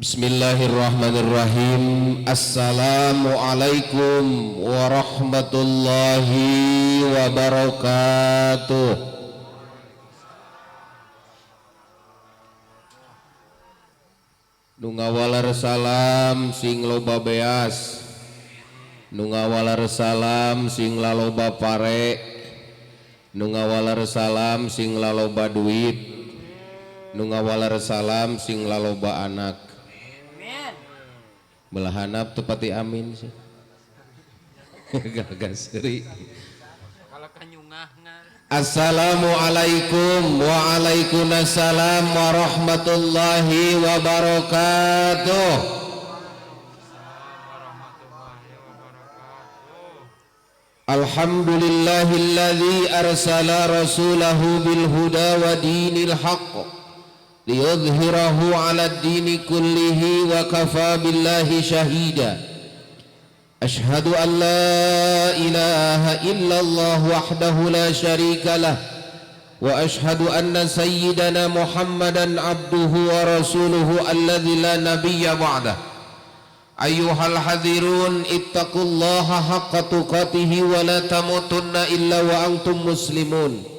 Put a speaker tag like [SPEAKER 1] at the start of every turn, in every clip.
[SPEAKER 1] Bismillahirrahmanirrahim. Assalamualaikum warahmatullahi wabarakatuh. Nu ngawalar salam sing loba beas, nu ngawalar salam sing laloba pare, nu ngawalar salam sing laloba duit, nu ngawalar salam sing laloba anak. Belahanap tepati amin sih. Gagah seri. Assalamualaikum waalaikumsalam warahmatullahi wabarakatuh. Alhamdulillahilladzi arsala rasulahu bil huda wa dinil haqq liyudhhirahu 'ala ad-dini kullihi wa kafa billahi syahida. Ashhadu an la ilaha illallah wahdahu la syarika lah wa ashhadu anna sayyidana Muhammadan abduhu wa rasuluhu alladzi la nabiyya ba'dah. Ayyuhal hadirun ittaqullaha haqqa tuqatihi wa la tamutunna illa wa antum muslimun.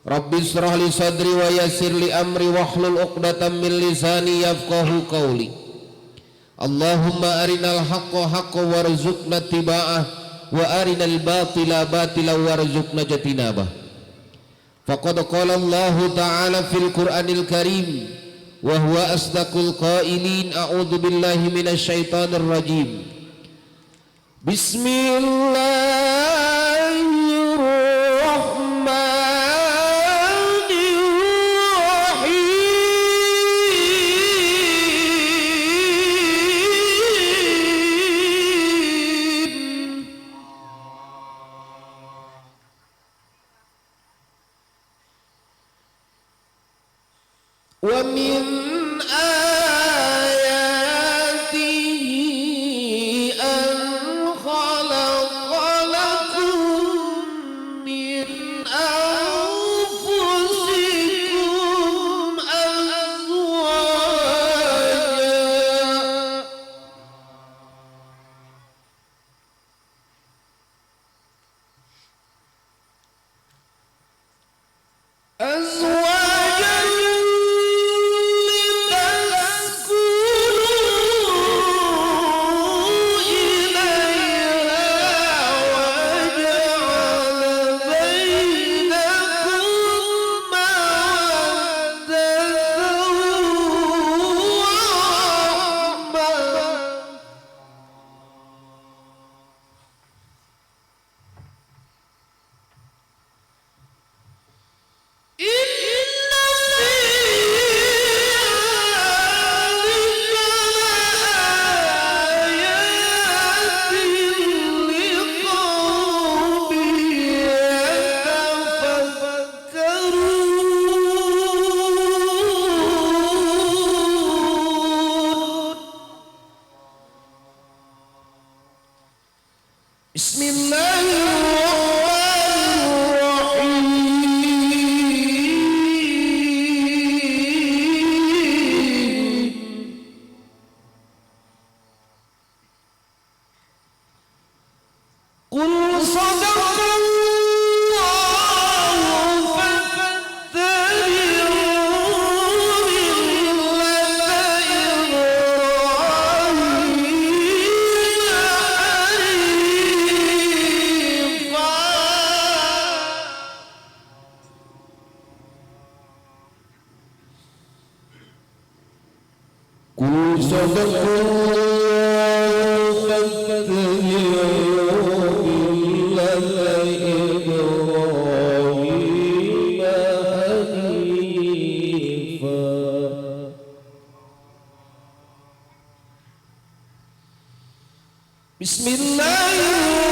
[SPEAKER 1] Rabbi israh li sadri wa yassir li amri wahlul 'uqdatam min lisani yafqahu qawli. Allahumma arinal haqqa haqqan warzuqna ittiba'ah wa arinal batila batila warzuqna ijtinabah. Faqad qala Allahu ta'ala fil Qur'anil Karim wa huwa asdaqul qailin. A'udzu billahi minasyaitonir rajim. Bismillahirrahmanirrahim. Wa min ayatihi an khalaqa lakum min anfusikum azwaja Bismillahirrahmanirrahim. Qul sadaqallahu fattabi'u millata Ibrahima hanifa. Qul sadaqallahu fattabi'u millata Ibrahima hanifa. Bismillahirrahmanirrahim.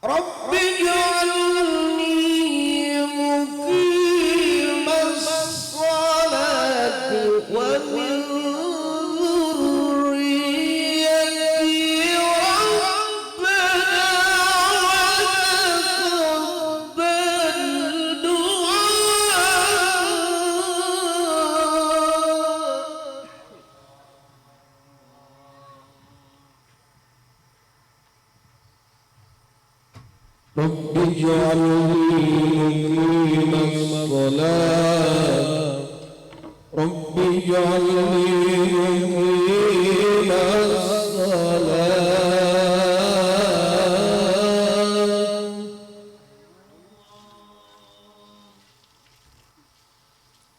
[SPEAKER 1] رب اجعلني مقيم الصلاة ومن ذريتي ربنا وتقبل دعاء.
[SPEAKER 2] رب اجعلني مقيم الصلاة رب اجعلني مقيم الصلاة.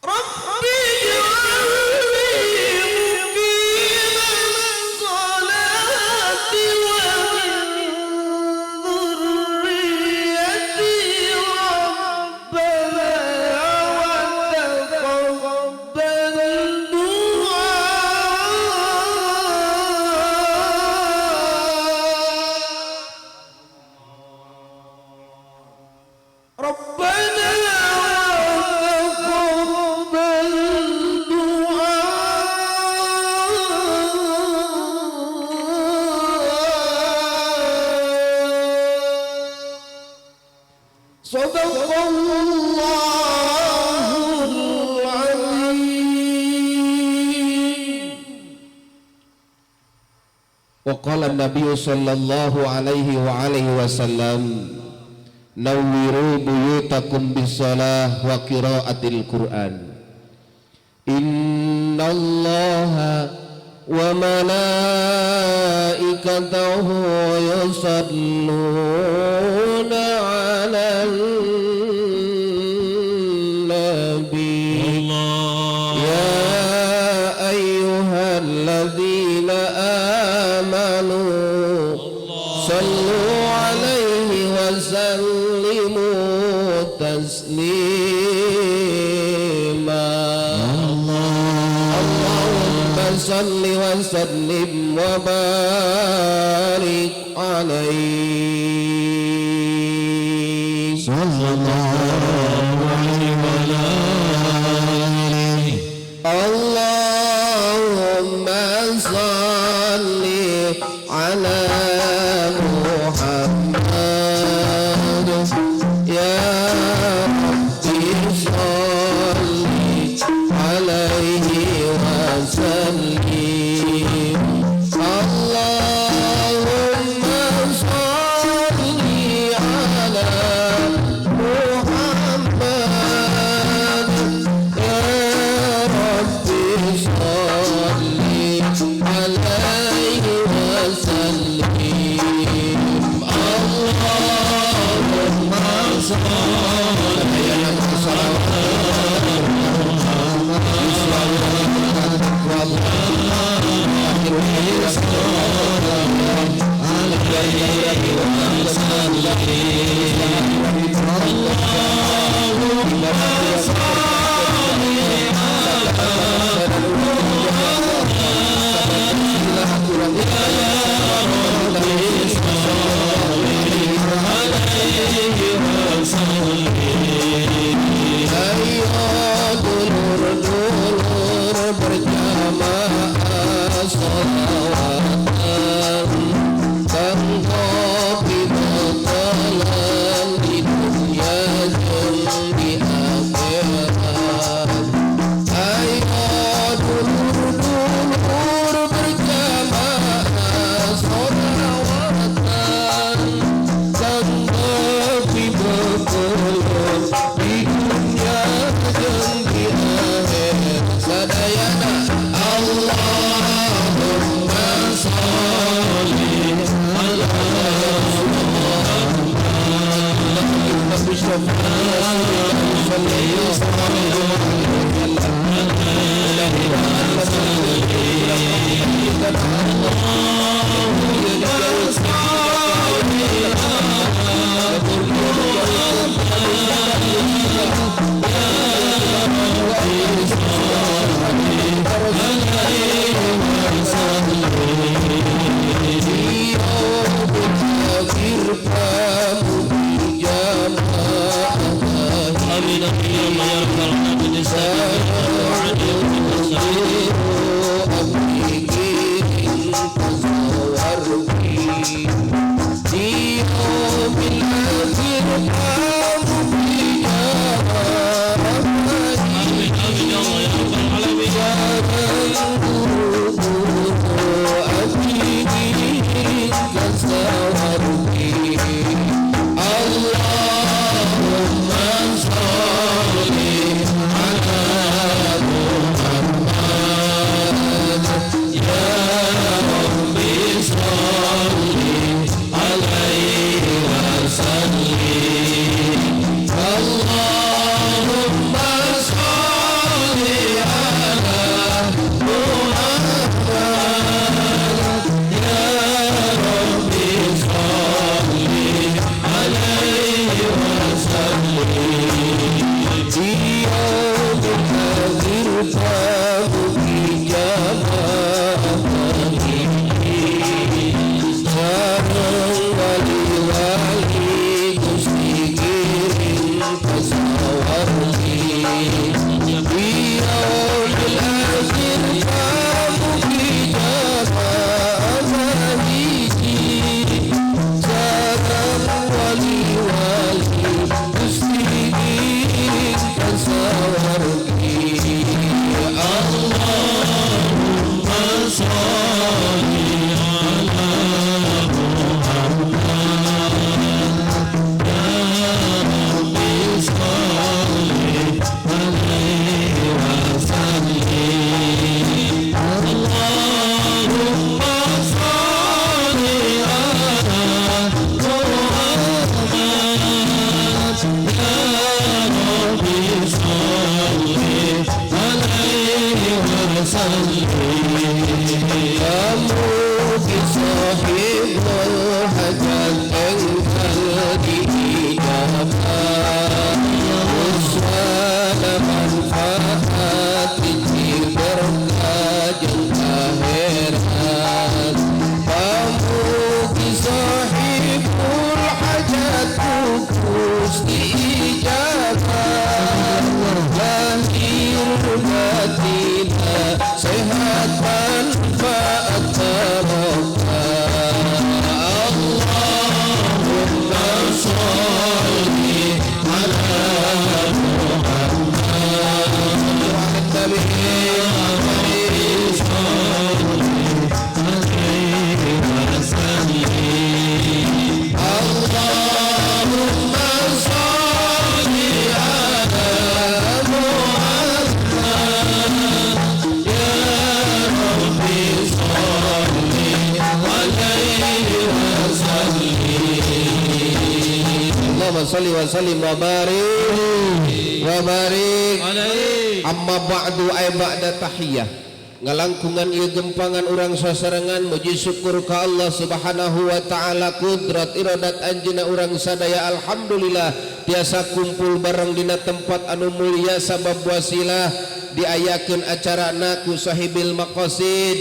[SPEAKER 1] رب اجعلني مقيم الصلاة ومن ذريتي ربنا وتقبل دعاء. ربنا وتقبل دعاء. صدق الله العظيم.
[SPEAKER 2] وقال النبي صلى الله عليه وعليه وسلم نوروا بيوتكم بالصلاة وقراءة القرآن إن الله وملائكته يصلون على النبي يا أيها الذين آمنوا صلوا عليه وسلموا تسليما. اللهم صل وسلم وبارك عليه.
[SPEAKER 3] صلى الله عليه وعلى آله.
[SPEAKER 2] اللهم صل على محمد يا ربي صل عليه وسلم. اللهم صل
[SPEAKER 3] Ya Rabbal Alamin.
[SPEAKER 1] Salli wa sallim wa barik amma ba'du ay ba'da tahiyyah ngalangkungan ieu gempangan urang sasarengan muji syukur ka Allah Subhanahu wa taala kudrat iradat anjeunna urang sadaya alhamdulillah tiasa kumpul bareng dina tempat anu mulia sabab wasilah diayakeun acarana ku sahibil maqasid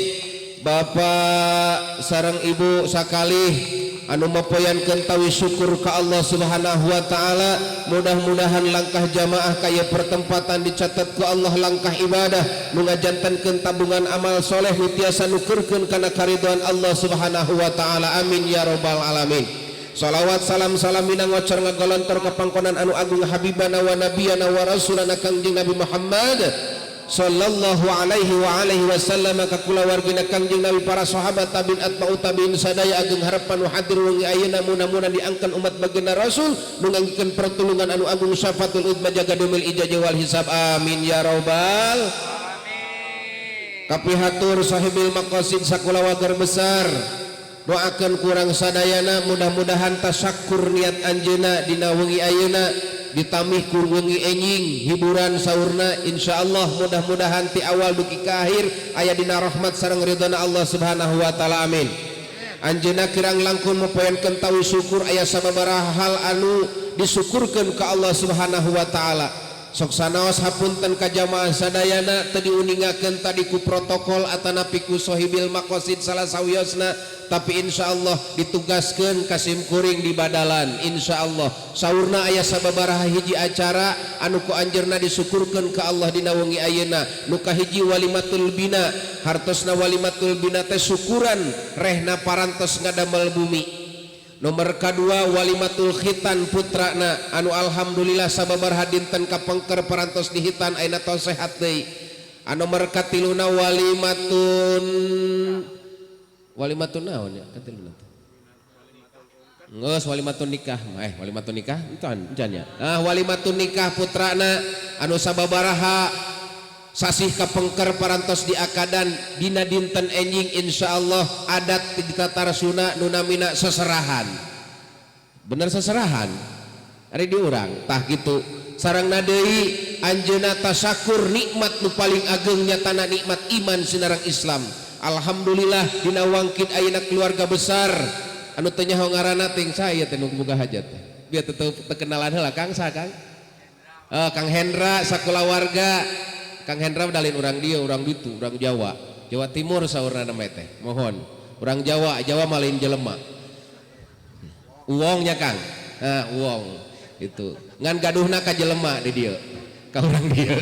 [SPEAKER 1] bapak sareng ibu sakalih anu mapoyankeun tawi syukur ka Allah Subhanahu wa taala. Mudah-mudahan langkah jamaah kaya pertempatan dicatat ku Allah langkah ibadah nu ngajantenkeun tabungan amal soleh nu tiasa nukurkeun kana karidhoan Allah Subhanahu wa taala. Amin ya rabbal alamin. Salawat salam salam minang wacar ngagolontor ka pangkonan anu agung habibana wa nabiyana wa rasulana Kangjeng Nabi Muhammad sallallahu alaihi wa alihi wasallam ka kulawargina Kangjeng Nabi para sahabat tabiin atba'ut tabiin sadaya ageng harapan nu hadir wengi ayeuna mudah-mudahan diangkan umat baginda Rasul nu ngangikeun pertulungan anu agung syafaatul udma jaga dumil ijazah wal hisab. Amin ya rabbal alamin. Kapihatur sahibil maqasid sakulawarga besar doakeun kurang sadayana mudah-mudahan tasakkur niat anjeunna dina wengi ayeuna ditamih ku wengi enjing hiburan saurna insyaallah mudah-mudahan ti awal dugi ka akhir aya dina rahmat sareng ridhona Allah Subhanahu wa taala. Amin. Anjeunna kirang langkung mapoyankeun tawi syukur aya sababaraha hal anu disyukurkeun ka Allah Subhanahu wa taala. Sok sanaos hapunten ka jamaah sadayana teu diuningakeun tadi ku protokol atanapi ku sohibil maqasid salah sawiosna, tapi insyaallah ditugaskeun ka sim kuring di badalan insyaallah. Saurna aya sababaraha hiji acara anu ku anjeunna disyukurkeun ka Allah dina wengi ayeuna. Nu kahiji walimatul bina, hartosna walimatul bina teh syukuran rehna parantos ngadamel bumi. Nomor kedua walimatul khitan putrana anu alhamdulillah sababaraha dinten kapengker parantos dihitan ayeuna tos sehat deui. Anu nomor katiluna walimatun walimatun naon ya katiluna teh? Geus walimatun nikah mah, walimatun nikah encan encan ya. Ah walimatun nikah putrana anu sababaraha sasih kapengker parantos diakadan dina dinten enjing insyaallah adat di Tatar Sunda nu namina seserahan. Bener seserahan ari di urang tah kitu. Sarengna deui anjeunna tasakur nikmat nu paling ageng nyatana nikmat iman sinareng Islam. Alhamdulillah dina wangkid ayeuna keluarga besar anu teu nyaho ngaranna ting saya teh nu boga hajat teh. Biar tetep terkenalan heula Kang sa Kang. Kang Hendra sakulawarga. Kang Hendra dalin urang dieu, urang ditu, urang Jawa. Jawa Timur saurna nama teh. Mohon. Urang Jawa, Jawa mah lain jelema. Uwongnya Kang. Nah, uwong itu. Ngan gaduhna ka jelema di dieu. Ka urang dieu.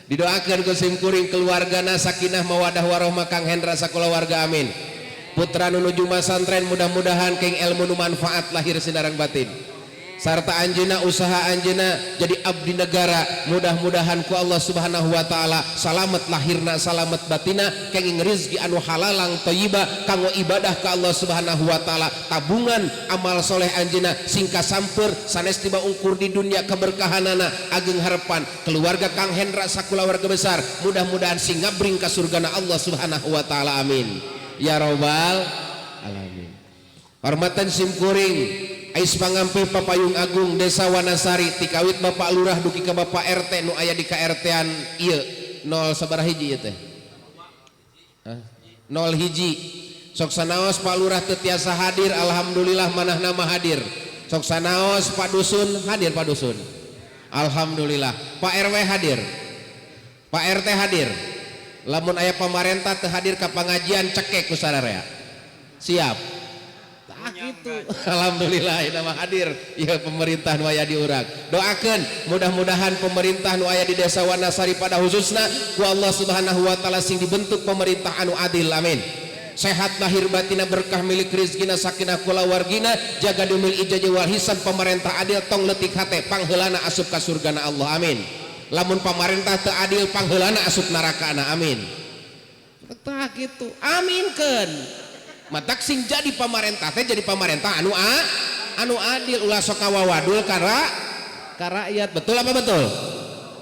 [SPEAKER 1] Didoakeun ku sim kuring keluargana sakinah mawadah warohmah Kang Hendra sakulawarga amin. Putra nu nuju masantren mudah-mudahan keng ilmu nu manfaat lahir sinareng batin. Sarta anjeunna usaha anjeunna jadi abdi negara mudah-mudahan ku Allah Subhanahu wa taala salamet lahirna salamet batina kenging rezeki anu halalang thayyibah kanggo ibadah ka Allah Subhanahu wa taala, tabungan amal soleh anjeunna sing kasamper sanes tiba ungkur di dunia keberkahanana ageng harapan keluarga Kang Hendra sakulawarga besar mudah-mudahan sing ngabring ka surgana Allah Subhanahu wa taala amin ya robbal alamin. Hormatan sim kuring Ais Pangampih Papayung Agung Desa Wanasari tikawit Bapak Lurah dugi ka Bapak RT nu aya di KRT-an ieu 0 sabaraha hiji ieu teh? Hah? 0 hiji. Sok sanaos Pak Lurah teu tiasa hadir alhamdulillah manahna mah hadir. Sok sanaos Pak Dusun hadir Pak Dusun. Alhamdulillah. Pak RW hadir. Pak RT hadir. Lamun aya pamarentah teu hadir ka pangajian cekek ku sararea. Siap. Ah gitu. Alhamdulillah ini mah hadir ya pemerintah nu aya di urang. Doakeun mudah-mudahan pemerintah nu aya di Desa Wanasari pada khususna ku Allah Subhanahu wa taala sing dibentuk pemerintah anu adil amin. Sehat lahir batina berkah milik rezekina sakinah kulawargina jaga dumil ijazah wal hisab pemerintah adil tong leutik hate pangheulana asup ka surgana Allah amin. Lamun pamarentah teu adil pangheulana asup nerakana amin. Tah kitu aminkeun. Matak sing jadi pamarentah teh jadi pamarentah anu anu adil ulah sok kawawadul ka rakyat betul apa betul?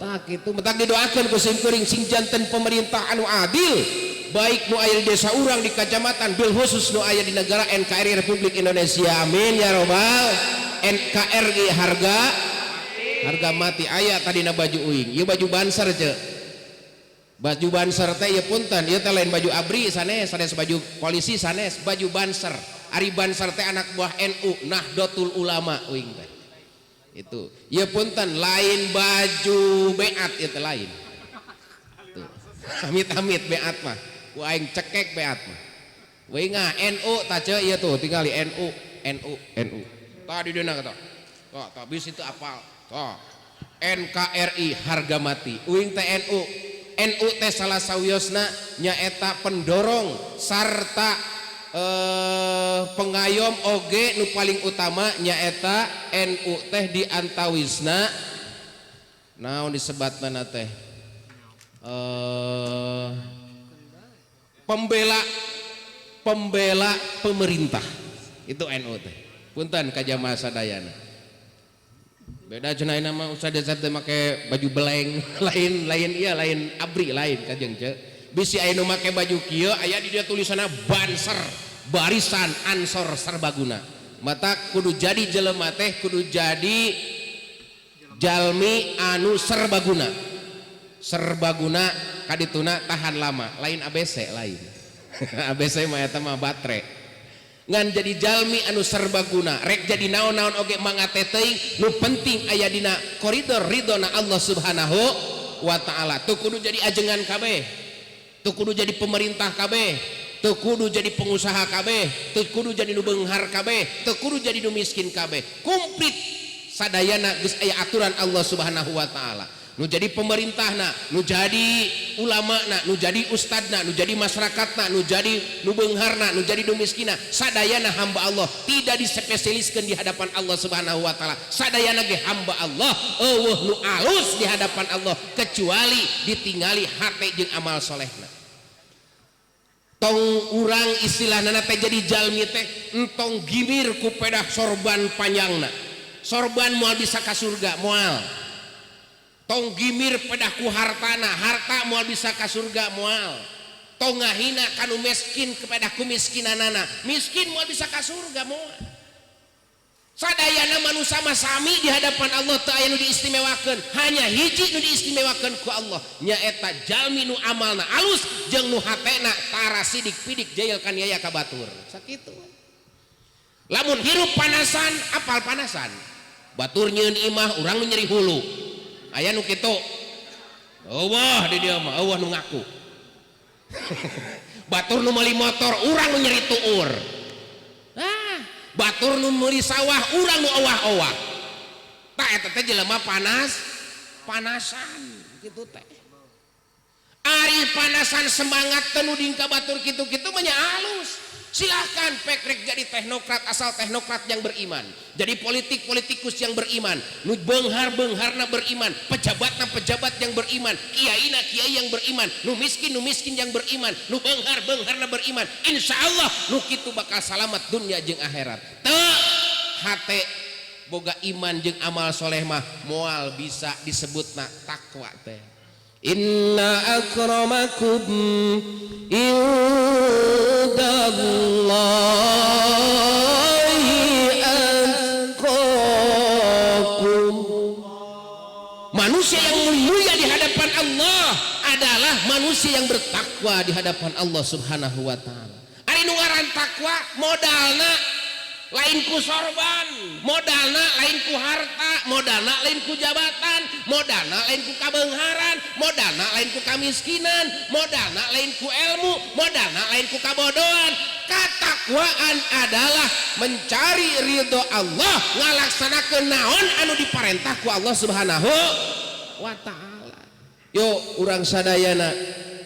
[SPEAKER 1] Tah kitu matak didoakeun ku sim kuring sing janten pemerintah anu adil baik nu aya di desa urang di kecamatan bil khusus nu aya di negara NKRI Republik Indonesia amin ya robbal. NKRI harga mati aya tadina baju uing ieu baju banser ce. Baju banser teh ieu punten ieu teh lain baju abri sanes, sanes baju polisi sanes, baju banser. Ari banser teh anak buah NU Nahdlatul Ulama uing teh. Itu. Ieu punten lain baju beat ieu teh lain. Tuh. Amit-amit beat mah. Ku aing cekek beat mah. Uing ah NU tah ceu ieu tuh tingali NU NU NU. Tah di dieuna tah. Tah tah bis itu apal. Tah. NKRI harga mati. Uing teh NU. NU teh salah sawiosna nyaeta pendorong sarta pengayom oge nu paling utama nyaeta NU teh di antawisna naon disebatna teh pembela pemerintah itu NU teh punten ka jamaah sadayana. Beda cenah nama ustaz teh make baju beleng lain lain iya lain abri lain kajeng ce. Bisi aya nu make baju kieu aya di dieu tulisanna Banser Barisan Ansor Serbaguna. Mata kudu jadi jelema teh kudu jadi jalmi anu serbaguna. Serbaguna kadituna tahan lama, lain ABC lain. ABC mah eta mah batre. Ngan jadi jalmi anu serbaguna, rek jadi naon-naon oge mangate teuing, nu penting aya dina koridor ridona Allah Subhanahu wa taala. Teu kudu jadi ajengan kabeh, teu kudu jadi pemerintah kabeh, teu kudu jadi pengusaha kabeh, teu kudu jadi nu beunghar kabeh, teu kudu jadi nu miskin kabeh. Komplit sadayana geus aya aturan Allah Subhanahu wa taala. Nu jadi pemerintahna, nu jadi ulamana, nu jadi ustadna, nu jadi masyarakatna, nu jadi nu beungharna, nu jadi nu miskina, sadayana hamba Allah, tidak dispesialiskeun di hadapan Allah Subhanahu wa taala. Sadayana ge hamba Allah, eueuh nu alus di hadapan Allah kecuali ditingali hate jeung amal solehna. Tong urang istilahna teh jadi jalmi teh entong gimir ku pedah sorban panjangna. Sorban moal bisa ka surga, moal. Tong gimir pedah ku hartana, harta moal bisa ka surga, moal. Tong ngahina kanu miskin kepada ku miskinanana, miskin moal bisa ka surga, moal. Sadayana manusia mah sami di hadapan Allah, teu aya nu diistimewakeun, hanya hiji nu diistimewakeun ku Allah, nyaeta jalmi nu amalna alus jeung nu hatena tara sidik pidik jail kaniaya ka batur. Sakitu. Lamun hirup panasan, apal panasan. Batur nyieun imah, urang nu nyeri hulu. Aya nu kitu. Eueuh di dieu mah, eueuh nu ngaku. Batur nu meuli motor, urang nu nyeri tuur. Ah, batur nu meuli sawah, urang nu owah-owah. Tah eta teh jelema panas, panasan kitu teh. Ari panasan semangat teh nu dingka batur kitu-kitu mah nya alus. Silahkan pekrek jadi teknokrat, asal teknokrat yang beriman, jadi politik politikus yang beriman, nu beunghar beungharna beriman, pejabatna pejabat yang beriman, kiaina kiai yang beriman, nu miskin nu miskin yang beriman, nu beunghar beungharna beriman. Insya Allah nu kitu bakal salamat dunia jeung akhirat. Teu hate boga iman jeung amal soleh mah moal bisa disebutna takwa teh. Inna akramakum indallahi atqakum. Manusia yang mulia di hadapan Allah adalah manusia yang bertakwa di hadapan Allah Subhanahu wa taala. Ari nu ngaran takwa modalna lain ku sorban, modalna lain ku harta, modalna lain ku jabatan, modalna lain ku kabeungharan, modalna lain ku kamiskinan, modalna lain ku ilmu, modalna lain ku kabodohan. Katakwaan adalah mencari ridho Allah, ngalaksanakeun naon anu diparentah ku Allah Subhanahu wa taala. Yo urang sadayana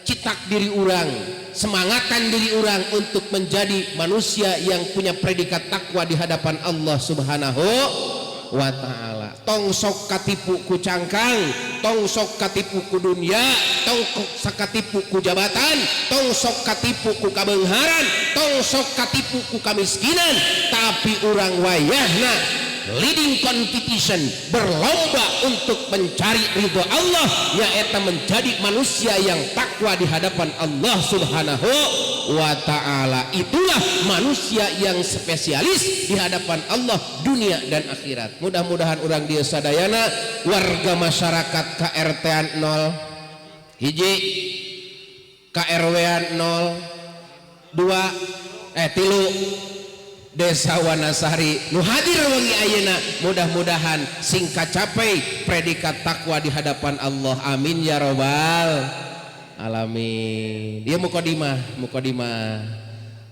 [SPEAKER 1] citak diri urang, semangatan diri urang untuk menjadi manusia yang punya predikat takwa di hadapan Allah Subhanahu wa taala. Tong sok katipu ku cangkang, tong sok katipu ku dunia, tong sok katipu ku jabatan, tong sok katipu ku kabeungharan, tong sok katipu ku kamiskinan, tapi urang wayahna leading competition, berlomba untuk mencari ridho Allah, nyaeta menjadi manusia yang takwa di hadapan Allah Subhanahu wa taala. Itulah manusia yang spesialis di hadapan Allah dunia dan akhirat. Mudah-mudahan urang dieu sadayana warga masyarakat KRT-an 0 hiji, KRW-an 0 2 tilu Desa Wanasari nu hadir wengi ayeuna, mudah-mudahan sing kacapai predikat takwa di hadapan Allah. Amin ya robbal alamin. Ieu mukadimah, mukadimah.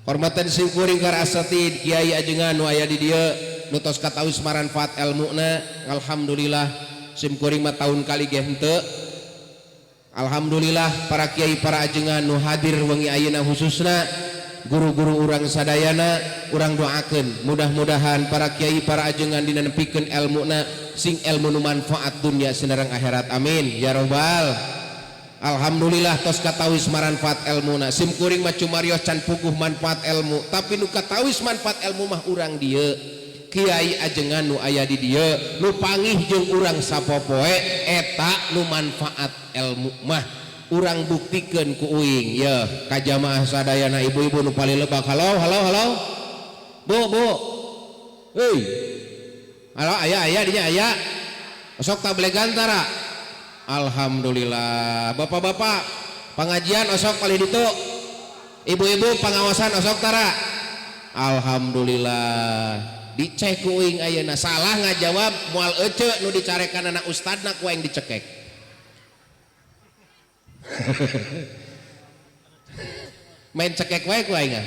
[SPEAKER 1] Hormatan simkuring ka asatid kiai ajengan nu aya di dieu nu tos katawis maranfaat elmuna. Alhamdulillah simkuring mah tahun kali ge henteu. Alhamdulillah para kiai para ajengan nu hadir wengi ayeuna, khususna guru-guru urang sadayana, urang doakeun mudah-mudahan para kiai para ajengan dinempikeun elmuna sing ilmu nu manfaat dunia sinareng akhirat. Amin ya robbal. Alhamdulillah tos katawis maranfaat elmuna. Sim kuring mah cumarios can puguh manfaat ilmu, tapi nu katawis manfaat ilmu mah urang dieu, kiai ajengan nu aya di dieu nu pangih jeung urang sapopoe, eta nu manfaat ilmu mah urang buktikeun ku uing ye ka jamaah sadayana, ibu-ibu nu paling lebak. Halo halo halo bu bu, hei halo, aya aya dinya aya osok tablegan tara. Alhamdulillah bapak-bapak pengajian osok paling ditu, ibu-ibu pengawasan osok tara. Alhamdulillah dicek ku uing ayeuna salah ngajawab moal ece nu dicarekan anak ustadna ku aing dicekek. Main cekek wae ku aing.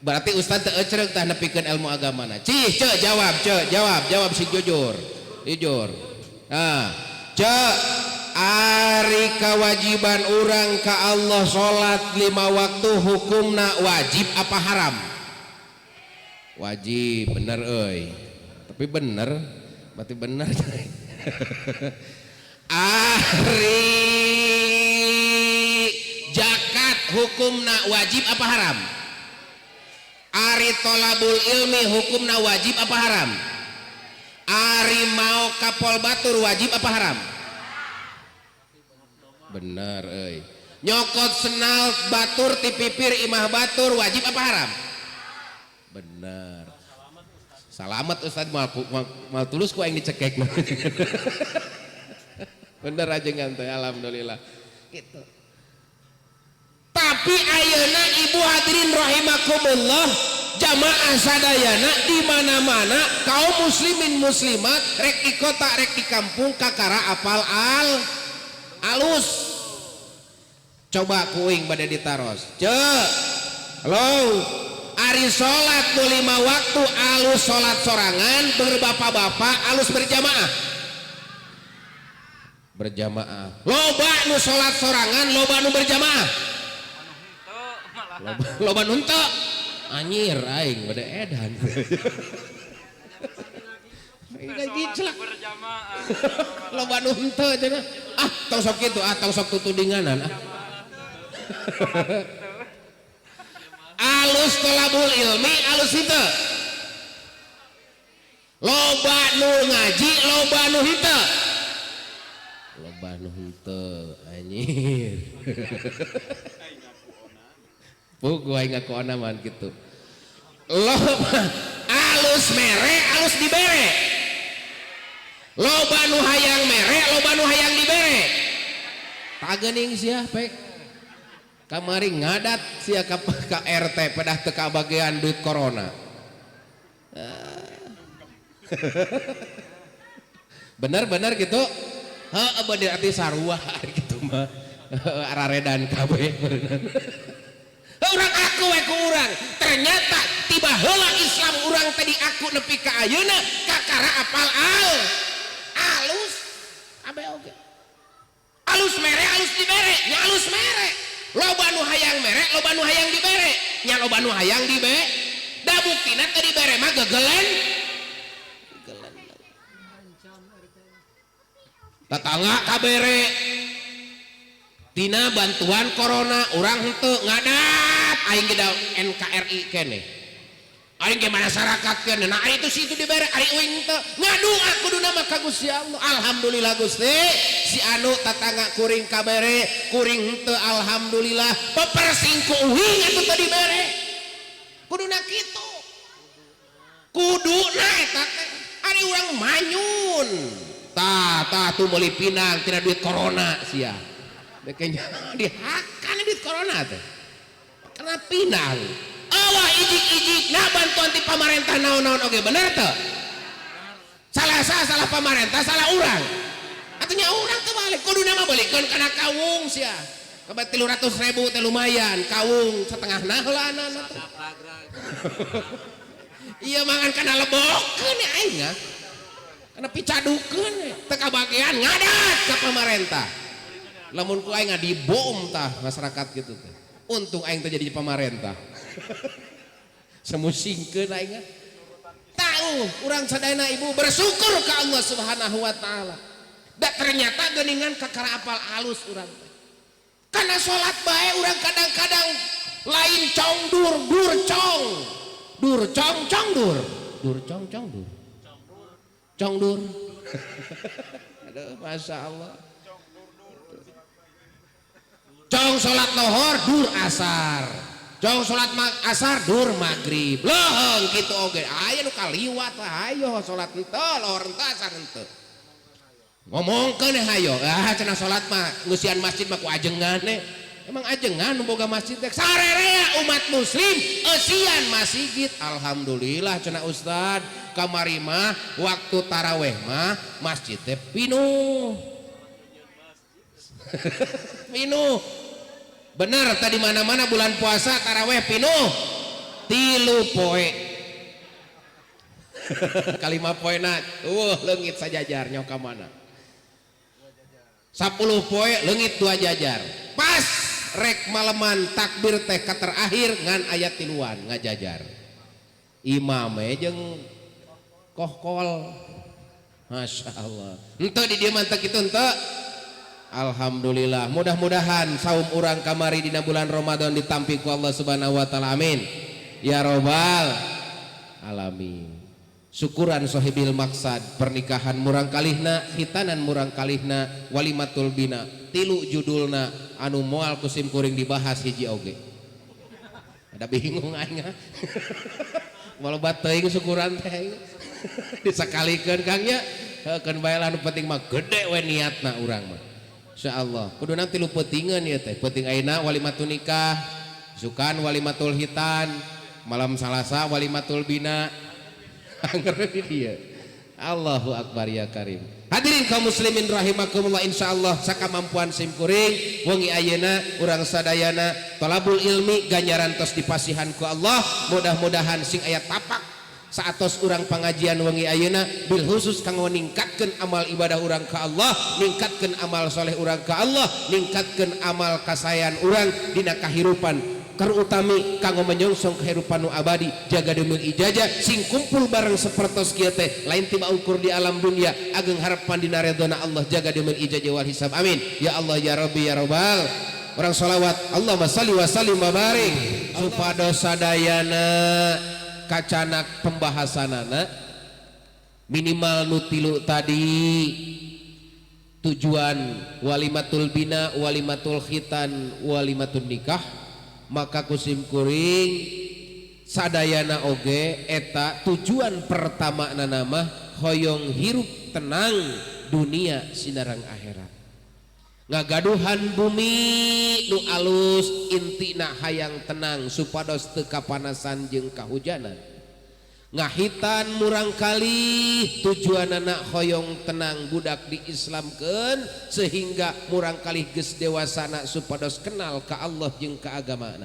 [SPEAKER 1] Berarti ustad teu ecreg tah nepikeun ilmu agamana. Cih, cek jawab, cek jawab, jawab sing jujur. Jujur. Nah, cek ari kewajiban urang ka Allah salat 5 waktu hukumna wajib apa haram? Wajib, bener euy. Tapi bener, berarti bener. Ari zakat hukumna wajib apa haram? Ari tolabul ilmi hukumna wajib apa haram? Ari mau kapol batur wajib apa haram? Bener euy. Nyokot senal batur ti pipir imah batur wajib apa haram? Bener. Salamet Ustad mal tulus ku aing dicekek. Bener aja ngantai alhamdulillah. Gitu. Tapi ayeuna ibu hadirin rahimakumullah jamaah sadayana di mana-mana kaum muslimin muslimat rek di kota rek di kampung kakara apal al alus. Coba kuing bade ditaros. Cek. Halo. Ari salat nu 5 waktu alus salat sorangan berbapak-bapak alus berjamaah. Berjamaah. Loba nu salat sorangan loba nu berjamaah. Loba nu henteu. Anjir aing bade edan. Giclak. Loba nu henteu cenah. Ah tong sok kitu, ah tong sok tutudinganan ah. Alus tolabul ilmi alus henteu. Loba nu ngaji loba nu henteu. Loba nu henteu anjir. Puguh aing ngaku onaman gitu. Loba alus mere alus dibere. Loba nu hayang mere loba nu hayang dibere. Tageuning sia pek. Kamari ngadat sia ka RT pedah teu kabagean duit corona. Bener-bener gitu. Heeh bener arti sarua gitu mah. Araredan kabeh bener. Urang aku we ku urang. Ternyata tiba heula Islam urang tadi aku nepi ka ayeuna kakara apal al alus kabeh oge. Alus mere alus dibere, nya alus mere. Loba nu hayang mere, loba nu hayang dibere, nya loba nu hayang dibe. Da buktina teu dibere mah gegelen. Gegelen. Tetangga kabere. Tina bantuan corona urang henteu ngadat aing ge da NKRI keneh. Aing ge masyarakat keneh. Nah ari itu situ dibere ari uing henteu. Ngadu kuduna mah ka Gusti Allah. Alhamdulillah Gusti. Si anu tetangga kuring kabere, kuring henteu alhamdulillah. Pepersing ku uing atuh teu dibere. Kuduna kitu. Kuduna eta teh ari urang manyun. Tah tah tuh meuli pinang tina duit corona sia. Kayaknya dihakan duit corona teh. Kena pinang. Allah ijik-ijik nah bantuan ti pamarentah naon-naon oge bener teu? Salah salah pamarentah salah urang. Atunya urang teu balik kuduna mah balikeun kana kawung sia. Kabat 300.000 teh lumayan, kawung setengahna heula anak teh. Iya mangan kana lebokeun aing ah. Kana picadukeun teu kabagean ngadat ka pamarentah. Lamun ku aing dibom tah masyarakat gitu teh. Untung aing teh jadi pamarentah. Semusingkeun aing. Tahu urang sadayana ibu bersyukur ka Allah Subhanahu wa taala. Da ternyata geuningan kakara apal alus urang teh. Kana salat bae urang kadang-kadang lain cong dur dur cong. Dur cong cong dur. Dur cong cong dur. Cong dur. Aduh Masya Allah. Cong salat lohor dur asar. Cong salat asar dur maghrib. Leuheung kitu oge. Aya nu kaliwat lah ayo salat henteu lohor henteu asar henteu. Ngomongkeun hayo. Ah cenah salat mah ngeusian masjid mah ku ajengan. Emang ajengan nu boga masjid teh sarerea umat muslim eusian masjid. Alhamdulillah cenah ustad, kamari mah waktu taraweh mah masjid teh pinuh. Pinuh. Bener tadi mana-mana bulan puasa taraweh pinuh. 3 poe. Kalima poena eueuh leungit sajajar nyaho ka mana. 10 poe leungit 2 jajar. Pas rek maleman takbir teh ka terakhir ngan aya tiluan ngajajar. Imame jeung kohkol. Masya Allah. Henteu di dieu mah teu kitu henteu. Alhamdulillah. Mudah-mudahan saum urang kamari dina bulan Ramadan ditampi ku Allah Subhanahu wa taala. Amin. Ya robbal alamin. Syukuran sohibil maksad, pernikahan murang kalihna, hitanan murang kalihna, walimatul bina, tilu judulna anu moal kusim kuring dibahas hiji oge. Ada bingung aing. Maloba teuing syukuran teh. Disakalikeun Kang nya, heukeun bae lah nu penting mah gede we niatna urang mah. Insyaallah. Kuduna tilu peutingeun ieu teh. Peuting ayeuna walimatun nikah, sukan walimatul hitan, malam Salasa walimatul bina. Angger di dieu. Allahu akbar ya karim. Hadirin kaum muslimin rahimakumullah, insyaallah sakamampuan sim kuring wengi ayeuna urang sadayana talabul ilmi ganjaran tos dipasihan ku Allah. Mudah-mudahan sing aya tapak saatos urang pangajian wengi ayeuna bil khusus kanggo ningkatkeun amal ibadah urang ka Allah, ningkatkeun amal soleh urang ka Allah, ningkatkeun amal kasayan urang dina kahirupan terutami kanggo menyongsong kehidupan nu abadi. Jaga demil ijazah sing kumpul bareng sapertos kieu teh lain tiba ukur di alam dunia ageng harapan dina redona Allah. Jaga demil ijazah wal hisab. Amin ya Allah ya Rabbi ya Rabbal. Orang sholawat Allahumma shalli wa sallim wa barik supados sadayana kacanak pembahasanana minimal nu tilu tadi tujuan walimatul bina, walimatul khitan, walimatun nikah. Maka kusim kuring sadayana oge eta tujuan pertama nama hoyong hirup tenang dunia sinarang akhirat. Ngagaduhan bumi nu alus intina hayang tenang supados teu kapanasan jeung kahujanan. Ngahitan murang kali tujuanana hoyong tenang budak diislamkeun sehingga murang kali geus dewasana supados kenal ka Allah jeung ka agamana.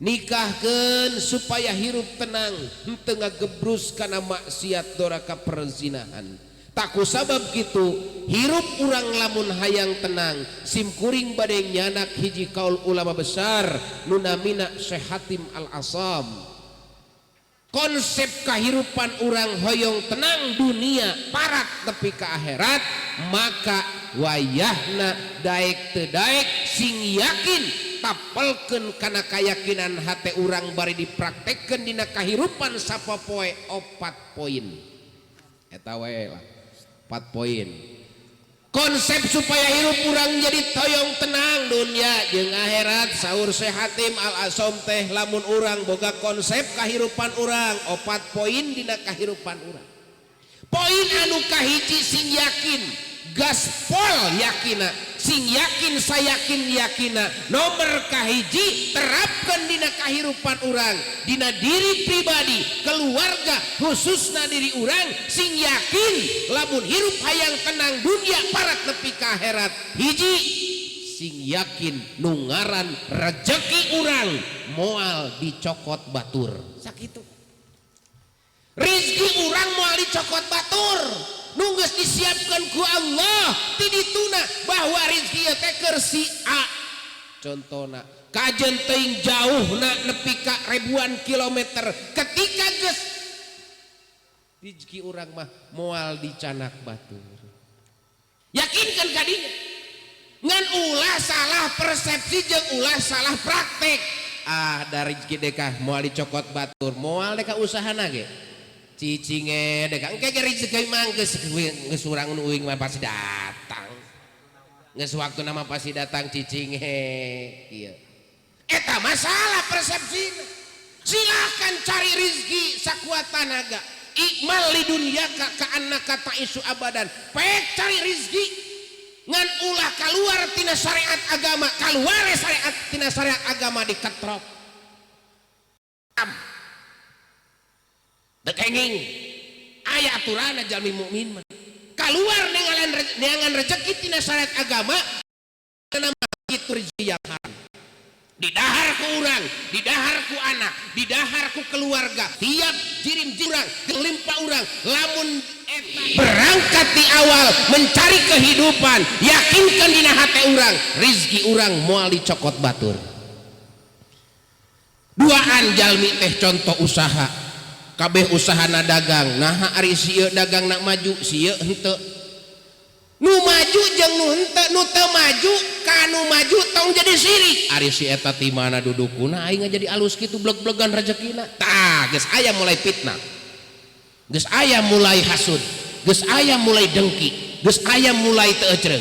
[SPEAKER 1] Nikahkeun supaya hirup tenang henteu ngagebrus kana maksiat doraka perzinahan. Taku sabab kitu hirup urang lamun hayang tenang sim kuring bade nyanak hiji kaul ulama besar nu namina Syekh Hatim Al-Asam. Konsep kehidupan orang hoyong tenang dunia parat tepi ke akhirat, maka wayahna daek teu daek sing yakin tapelkeun kana kayakinan hate urang bari dipraktekkeun dina kahirupan sapopoe 4 poin. Eta wae lah 4 poin. Konsep supaya hirup urang jadi toyong tenang dunia jeung akhirat saur Syekh Hatim Al-Asom teh lamun urang boga konsep kahirupan urang 4 poin dina kahirupan urang. Poin anu kahiji sing yakin gaspol yakina, sing yakin sayakin yakina. Nomor kahiji terapkan dina kahirupan urang, dina diri pribadi, keluarga, khususna diri urang sing yakin lamun hirup hayang tenang dunia parat nepi ka akhirat. Hiji sing yakin nu ngaran rejeki urang moal dicokot batur. Sakitu. Rezeki urang moal dicokot batur. Nu geus disiapkan ku Allah ti dituna bahwa rezeki teh keur si A. Contona kajen teuing jauhna nepi ka ribuan kilometer ketika geus rezeki urang mah moal dicanak batur. Yakinkan kadinya. Ngan ulah salah persepsi jeung ulah salah praktek. Ah da rezeki dekah moal dicokot batur, moal deka usahana ge. Cicinge deka engke ge rezeki mah geus urang nu uing mah pasti datang. Geus waktuna mah pasti datang cicinge kieu. Eta masalah persepsina. Silakan cari rezeki sakuat tanaga. Ikmal li dunyaka ka annaka ta'isu abadan. Pek cari rezeki. Ngan ulah keluar tina syariat agama, keluar syariat tina syariat agama diketrok. Am. Dekenging aya aturanna jalmi mukmin mah. Keluar neangan rezeki tina syariat agama nama itu rezeki yang haram. Didahar ku urang, didahar ku anak, didahar ku keluarga, tiap jirim urang, limpa urang, lamun eta berangkat di awal mencari kehidupan, yakinkan dina hate urang, rizki urang moal dicokot batur. Duaan jalmi teh contoh usaha, kabeh usahana dagang, naha ari sieu dagang nak maju, sieu henteu. Nu maju jeung nu henteu, nu teu maju ka nu maju tong jadi sirik. Ari si eta ti mana dudukuna aing jadi alus kitu bleg-blegan rezekina. Tah, geus aya mulai fitnah. Geus aya mulai hasud, geus aya mulai dengki, geus aya mulai teu ecreug.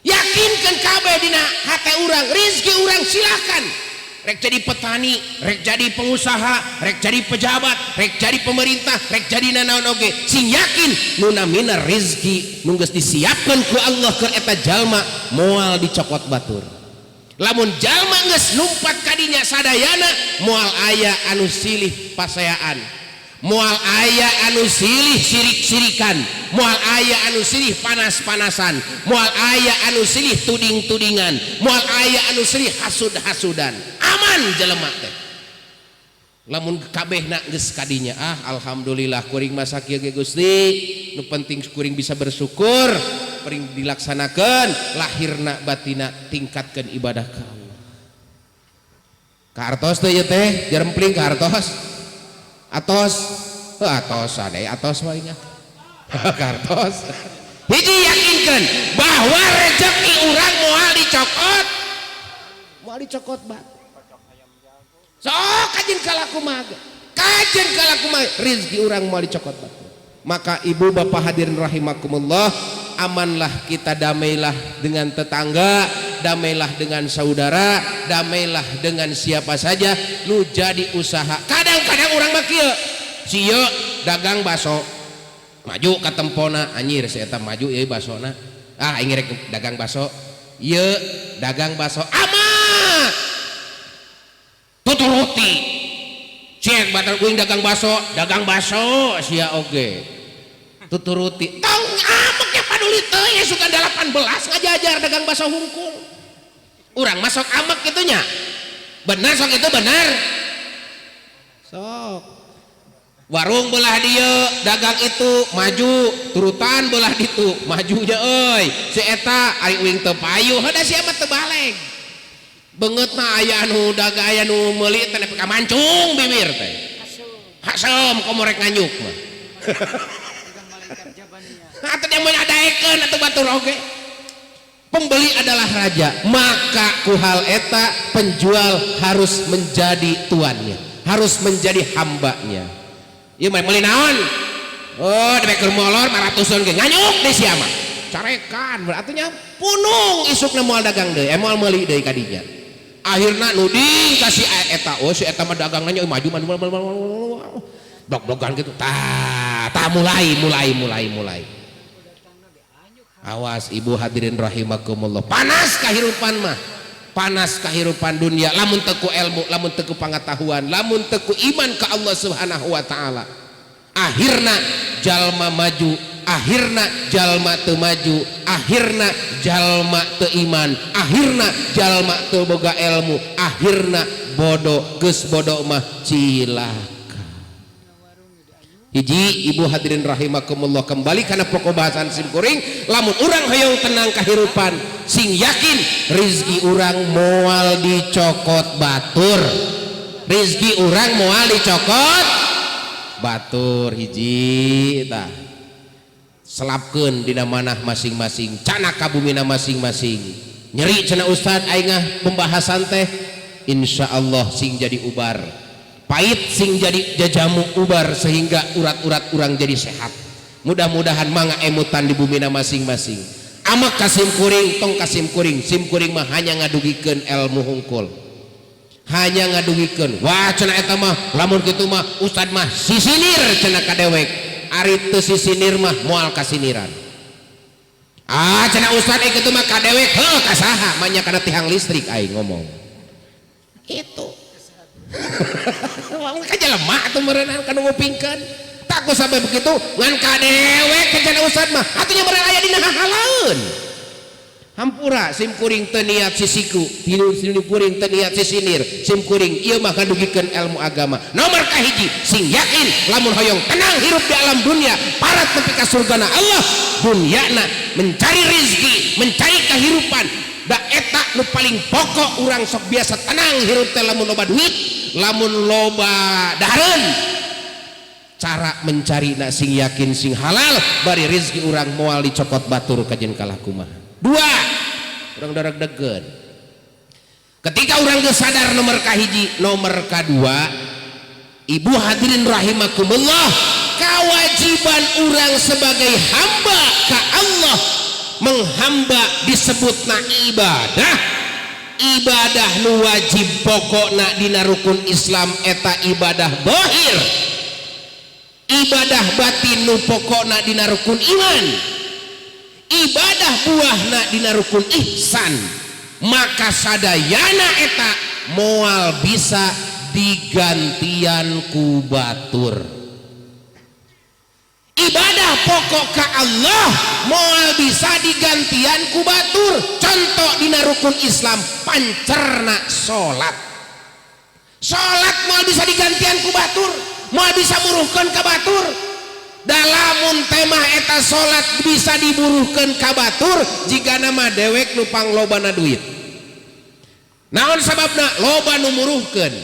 [SPEAKER 1] Yakinkeun kabeh dina hate urang, rezeki urang silakan. Rek jadi petani, rek jadi pengusaha, rek jadi pejabat, rek jadi pemerintah, rek jadi nanaon oge. Sing yakin nu namina rezeki nu geus disiapkeun ku Allah keur eta jalma moal dicokot batur. Lamun jalma geus numpat kadinya sadayana moal aya anu silih paseaan, moal aya anu silih sirik-sirikan, moal aya anu silih panas-panasan, moal aya anu silih tuding-tudingan, moal aya anu silih hasud-hasudan. Aman jelema teh. Lamun kabehna geus kadinya, ah alhamdulillah kuring masa kieu ge Gusti, nu penting kuring bisa bersyukur, kuring dilaksanakeun lahirna batina tingkatkeun ibadah ka Allah. Kaartos teh ieu teh, jarempling kaartos. Atos, heuh atos ade atos mah nya. Kartos. Hiji yakinkeun bahwa rezeki urang moal dicokot. Moal dicokot bat. Sok kajeun kalaku mah. Kajeun kalaku mah rezeki urang moal dicokot bat. Maka ibu bapak hadirin rahimakumullah, amanlah kita, damailah dengan tetangga, damailah dengan saudara, damailah dengan siapa saja. Lu jadi usaha. Kadang-kadang orang mah kieu, sieu dagang baso, maju ka tempona, anjir si eta maju ieu basona. Ah aing rek dagang baso. Ieu dagang baso amat. Tuturuti. Cek batal kuing dagang baso sia oge. Tuturuti. Tong ameknya paduli teu ya suka 18 ngajajar dagang baso hungkul. Urang masuk amek gitunya. Benar sok itu benar. Sok. Warung belah dieu dagang itu maju, turutan belah ditu majunya euy. Si eta ari uing teu payu, heuh sia mah teu baleg. Beungeutna aya anu dagang aya nu meuli teh nepi ka mancung bibir teh. Hasem komo rek nganyuk mah. Atuh dia mun adaekeun atuh batur oge. Pembeli adalah raja, maka ku hal eta penjual harus menjadi tuannya, harus menjadi hambanya. Ieu mah meuli naon? Oh, dek keur molor 500-an ge nganyuk deui sia mah. Carekan berarti nya punung isukna moal dagang deui, moal meuli deui ka dinya. Akhirna nuding ka si eta, oh si eta mah dagang nya maju maju blog-blogan gitu. Tah, tah mulai mulai mulai mulai. Awas ibu hadirin rahimakumullah, panas kehidupan mah, panas kehidupan dunia. Lamun teku ilmu, lamun teku pengetahuan, lamun teku iman ke Allah Subhanahu wa taala. Akhirna jalma maju, akhirna jalma teu maju, akhirna jalma teu iman, akhirna jalma teu boga ilmu, akhirna bodoh, geus bodoh mah cilaka. Hiji ibu hadirin rahimakumullah, kembali karena pokok bahasan sim kuring, lamun urang hoyong tenang kehidupan sing yakin rizki urang moal dicokot batur, rizki urang moal dicokot batur. Hiji tah selapkeun dina manah masing-masing, cana kabumina masing-masing. Nyeri cenah ustad aing ah pembahasan teh, insyaallah sing jadi ubar. Pahit sing jadi jajamu ubar sehingga urat-urat urang jadi sehat. Mudah-mudahan mangga emutan di bumina masing-masing. Amak kasim kuring tong kasim kuring, sim kuring mah hanya ngadugikeun ilmu hungkul, hanya ngadugikeun. Wah cenah eta mah lamun kitu mah ustad mah sisinir cenah ka dewek. Ari teu sisinir mah moal kasiniran. Ah cenah ustad itu mah ka dewek heuh ka saha manya kana tihang listrik aing ngomong. Itu. Ka jelema atuh meureunana kanu ngupingkeun. Takut sampai begitu ngan ka dewek ka cenah ustad mah atuh nya meureun aya dina hahalaeun. Hampura sim kuring teu niat sisiku, sim kuring teu niat sisinir, sim kuring ieu mah ngadugikeun ilmu agama. Nomor kahiji sing yakin lamun hoyong tenang hirup di alam dunia, parat nepi ka surgana Allah, dunyana mencari rezeki, mencari kehidupan, da eta nu paling pokok urang sok biasa tenang hirup teh lamun loba duit, lamun loba dahareun. Cara mencari na sing yakin sing halal, bari rezeki urang moal dicokot batur kajen kalah kumaha. Dua, orang darag-degen. Ketika orang geus sadar nomor kahiji, nomor kadua, ibu hadirin rahimakumullah, kewajiban orang sebagai hamba ka Allah, menghamba disebutna ibadah. Ibadah nu wajib pokokna dina rukun Islam eta ibadah zahir. Ibadah batin nu pokokna dina rukun iman. Ibadah buahna dina rukun ihsan. Maka sadayana eta moal bisa digantian ku batur. Ibadah pokok ka Allah moal bisa digantian ku batur. Contoh dina rukun Islam pancerna salat. Salat moal bisa digantian ku batur, moal bisa buruhkeun ka batur. Dalamun tema eta salat bisa diburuhkeun ka batur jika nama dewek nu panglobana duit. Naon sababna loba nu muruhkeun?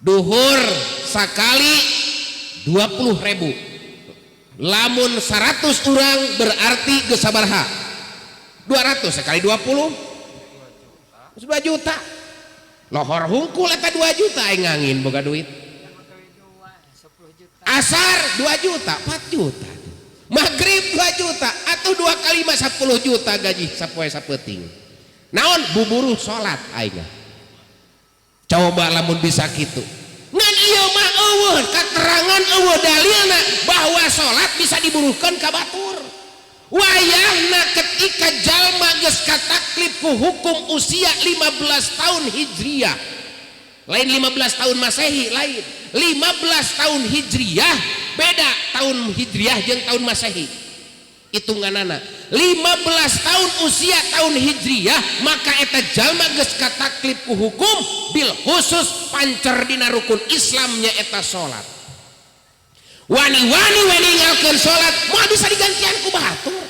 [SPEAKER 1] Duhur sakali 20.000. Lamun 100 urang berarti geus sabaraha? 200 sekali 20 2 juta. Lohor hungkul eta 2 juta aing ngangin boga duit. Asar 2 juta, 4 juta. Maghrib 2 juta atau 2 kali 5 10 juta gaji sapoe sapeuting. Naon buburuh salat aing. Coba lamun bisa kitu. Ngan ieu mah eueuh katerangan eueuh dalilna bahwa salat bisa diburuhkeun ka batur. Wayahna ketika jalma geus kataklif ku hukum usia 15 tahun Hijriah. Lain 15 tahun Masehi, lain. 15 tahun Hijriah, beda tahun Hijriah jeung tahun Masehi. Hitunganana 15 tahun usia tahun Hijriah, maka eta jalma geus kataklif ku hukum bil khusus pancer dina rukun Islamnya eta salat. Wani-wani we ninggalkeun salat moal bisa digantian ku batur.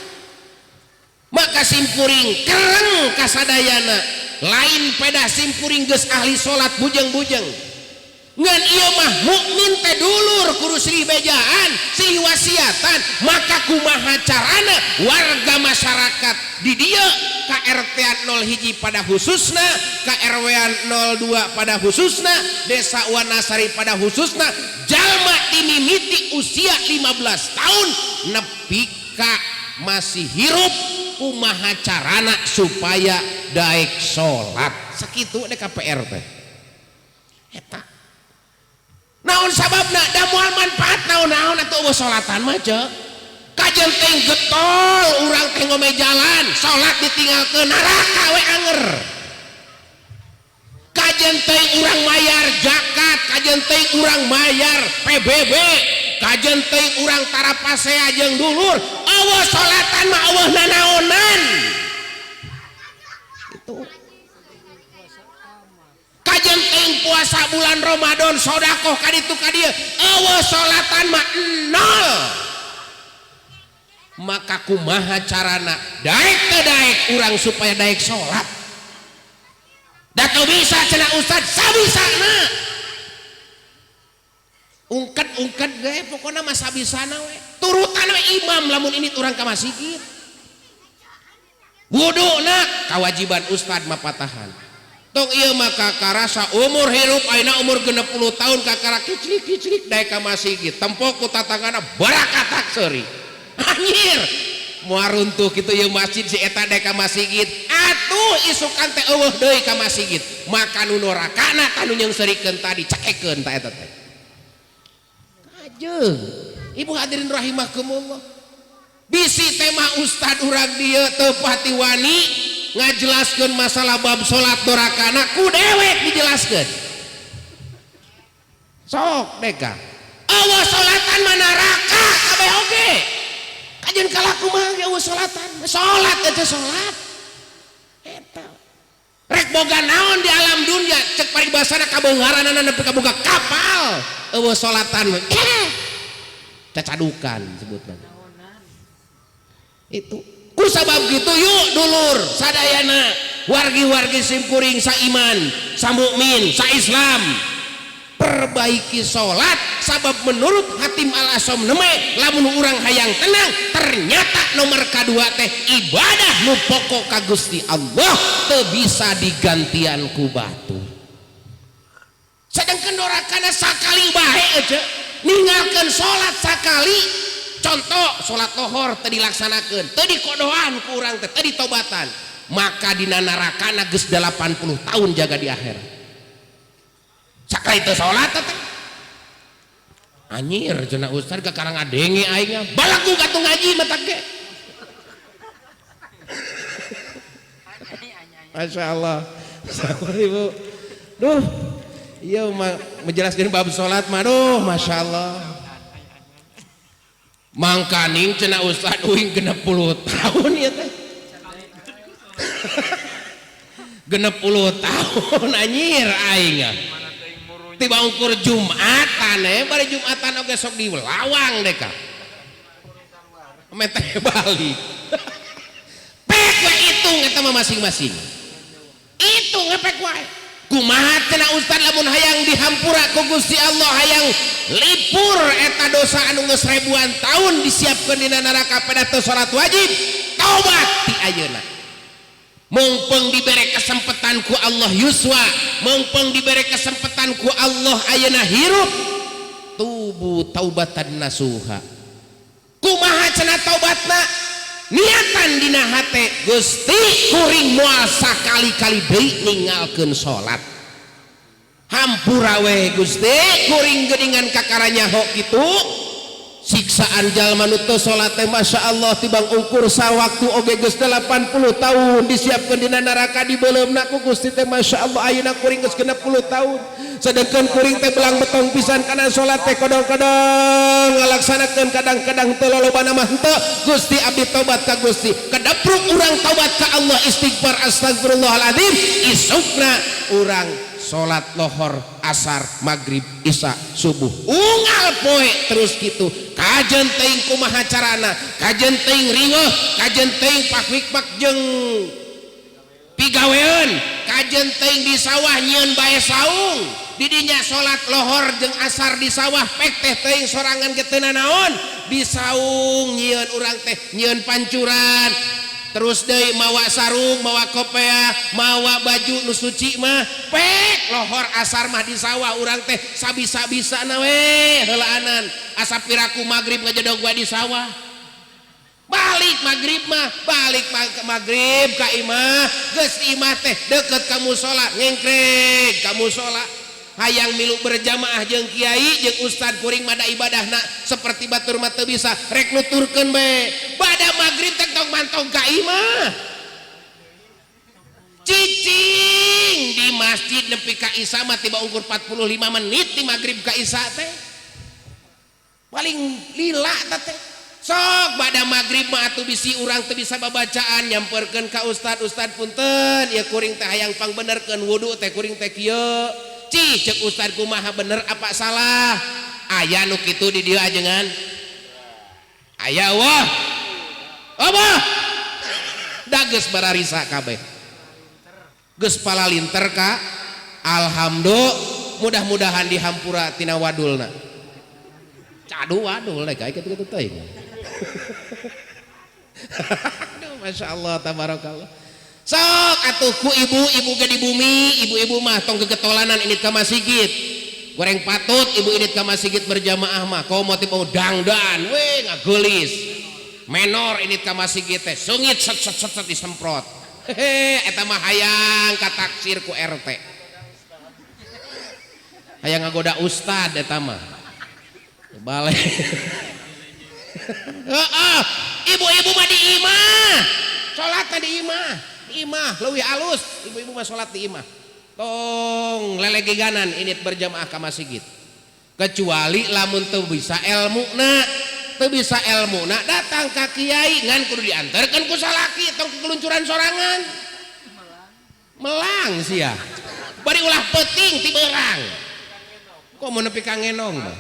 [SPEAKER 1] Maka simkuring kereng kasadayana, lain peda simkuring geus ahli salat bujeng-bujeng. Ngan ieu mah mukmin teh dulur kudu silih bejaan, silih wasiatan, maka kumaha carana warga masyarakat di dieu KRT 0 hiji pada khususna, KRW 02 pada khususna, Desa Wanasari pada khususna, jalma timimiti usia 15 tahun nepi ka masih hirup kumaha carana supaya daek salat. Sakitu dek KPR teh. Eta naon sababna da moal manfaat naon-naon atuh eueuh salatan mah ceu. Kajen teh getol urang teh ngome jalan, salat ditinggalkeun neraka we anger. Kajen teh urang mayar zakat, kajen teh urang mayar PBB, kajen teh urang tarapasea jeung dulur, eueuh salatan mah eueuh nanaonan. Itu. Kajen teh puasa bulan Ramadan sodakoh kaditu kadieu eueuh salatan mah nol. Maka kumaha carana daek teu daek urang supaya daek salat? Da teu bisa cenah ustad, sabisana. Ungket-ungket ge pokona mah sabisana we. Turutan we imam lamun ini urang ka masjid. Wuduna kawajiban ustad mah patahan. Tong ieu mah kakarasa umur hirup ayeuna umur 60 tahun kakara kiclik-kiclik daek ka masjid. Tempo ku tatangana barakatak seuri. Anjir, moal runtuh kitu ieu masjid si eta daek ka masjid. Atuh isukan teh eueuh deui ka masjid. Maka nu norakana tah nu nyeungseurikeun tadi cekekeun ta eta teh. Kajeun. Ibu hadirin rahimakumullah. Bisi tema ustad urang dieu teu pati wani ngajelaskeun masalah bab salat dorakana ku dewek dijelaskeun. Sok deka. Eueuh salatan mah neraka kabeh oge. Kajeun kalaku mah ge eueuh salatan. Salat eta salat. Eta. Rek boga naon di alam dunia cek paribasana kabeungharanana nepi ka boga kapal eueuh salatan mah. Cacadukan sebutna. Itu ku sabab gitu yuk dulur sadayana wargi-wargi simkuring saiman samukmin saislam perbaiki salat sabab menurut Hatim Al-Asom neme lamun urang hayang tenang ternyata nomor kedua teh ibadah nu pokok ka Gusti Allah teu bisa digantian ku batu. Sedangkan dorakana sakali bae aja ninggalkeun salat sakali. Contoh salat lohor teu dilaksanakeun, teu dikodoan ku urang teh, teu ditobatan, maka dina narakana geus 80 tahun jaga di akhirat. Sakali teu salat teh. Anjir cenah ustad ka karang ngadenge aing balagu katuh ngaji mah teh ge. Masya Allah. Sabar Ibu. Duh, ieu mah menjelaskeun bab salat mah duh Masya Allah. Mangkaning cenah ustad uing 60 tahun ya teh. 60 tahun anjir aing. Tiba ukur Jumatan bari Jumatan oge sok di lawang deka. Meteh balik. Pek we hitung eta mah masing-masing. Hitung pek wae. Kumaha cenah ustad lamun hayang dihampura ku Gusti Allah hayang lipur eta dosa anu geus ribuan tahun disiapkeun dina neraka pada teu salat wajib taubat ti ayeuna. Mungpeng dibere kesempatan ku Allah yuswa, mungpeng dibere kesempatan ku Allah ayeuna hirup tubu taubatan nasuha. Kumaha cenah taubatna? Niatan dina hate Gusti kuring moal sakali-kali deui ninggalkeun salat. Hampura we Gusti kuring geuningan kakara nyaho kitu siksaan jalma nu teu salat teh Masya Allah tibang ukur sawaktu oge geus 80 tahun disiapkeun dina neraka dibeuleumna ku Gusti teh Masya Allah ayeuna kuring geus 60 tahun sedengkeun kuring teh belang betong pisan kana salat teh kodong-kodong ngalaksanakeun kadang-kadang teu lolobana mah henteu Gusti abdi tobat ka Gusti kedepruk urang tobat ka Allah istighfar astagfirullahaladzim isukna urang salat lohor asar maghrib isya subuh unggal poe terus gitu kajen teuing kumaha carana kajen teuing riweuh kajen teuing pakwikpak jeung pigaweun kajen teuing di sawah nyieun bae saung didinya salat lohor jeung asar di sawah pek teh teuing sorangan ge teu nanaon di saung nyieun urang teh nyieun pancuran terus deui mawa sarung mawa kopea mawa baju nu suci mah pek lohor asar mah di sawah urang teh sabisa-bisana we heulaanan asa piraku magrib ngajedog wae di sawah balik magrib mah balik magrib ka imah geus imah teh deket ka musala ngengkreg ka musala hayang milu berjamaah jeung kiai jeung ustad kuring mah da ibadahna seperti batur mah teu bisa rek nuturkeun bae bada magrib teh tong mantong ka imah cicing di masjid nepi ka isya mah tiba ukur 45 menit di magrib ka isya teh paling lila teh sok bada magrib mah atuh bisi urang teu bisa babacaan nyamperkeun ka ustad ustad punten ieu kuring teh hayang pangbenerkeun wudu teh kuring teh kieu cih cek ustad kumaha bener apa salah aya nu kitu di dieu ajengan aya wah apa da geus bararisa kabeh geus palalinter ka alhamdulillah mudah-mudahan dihampura tina wadulna cadu wadul deh kayak kitu-kitu teuing. Aduh Masya Allah tabarakallah. Sok atuh ku ibu-ibu ge di bumi, ibu-ibu mah tong gegetolanan init ka masjid. Goreng patut ibu init ka masjid berjamaah mah komo tipe dangdan we ngageulis. Menor init ka masjid teh sungit set set set disemprot. Hehe eta mah hayang kataksir ku RT. Hayang ngagoda ustad eta mah. Balik. Heeh. Ibu-ibu mah di imah. Salatna di imah. Di imah leuwih alus, ibu-ibu mah salat di imah. Tong lelegeganan init berjamaah ka masjid. Kecuali lamun teu bisa elmuna, teu bisa elmuna datang ka kiai ngan kudu diantarkeun ku salaki tong keluncuran sorangan. Melang sia. Bari ulah peuting ti beurang. Kok mau nepi ka ngenong mah?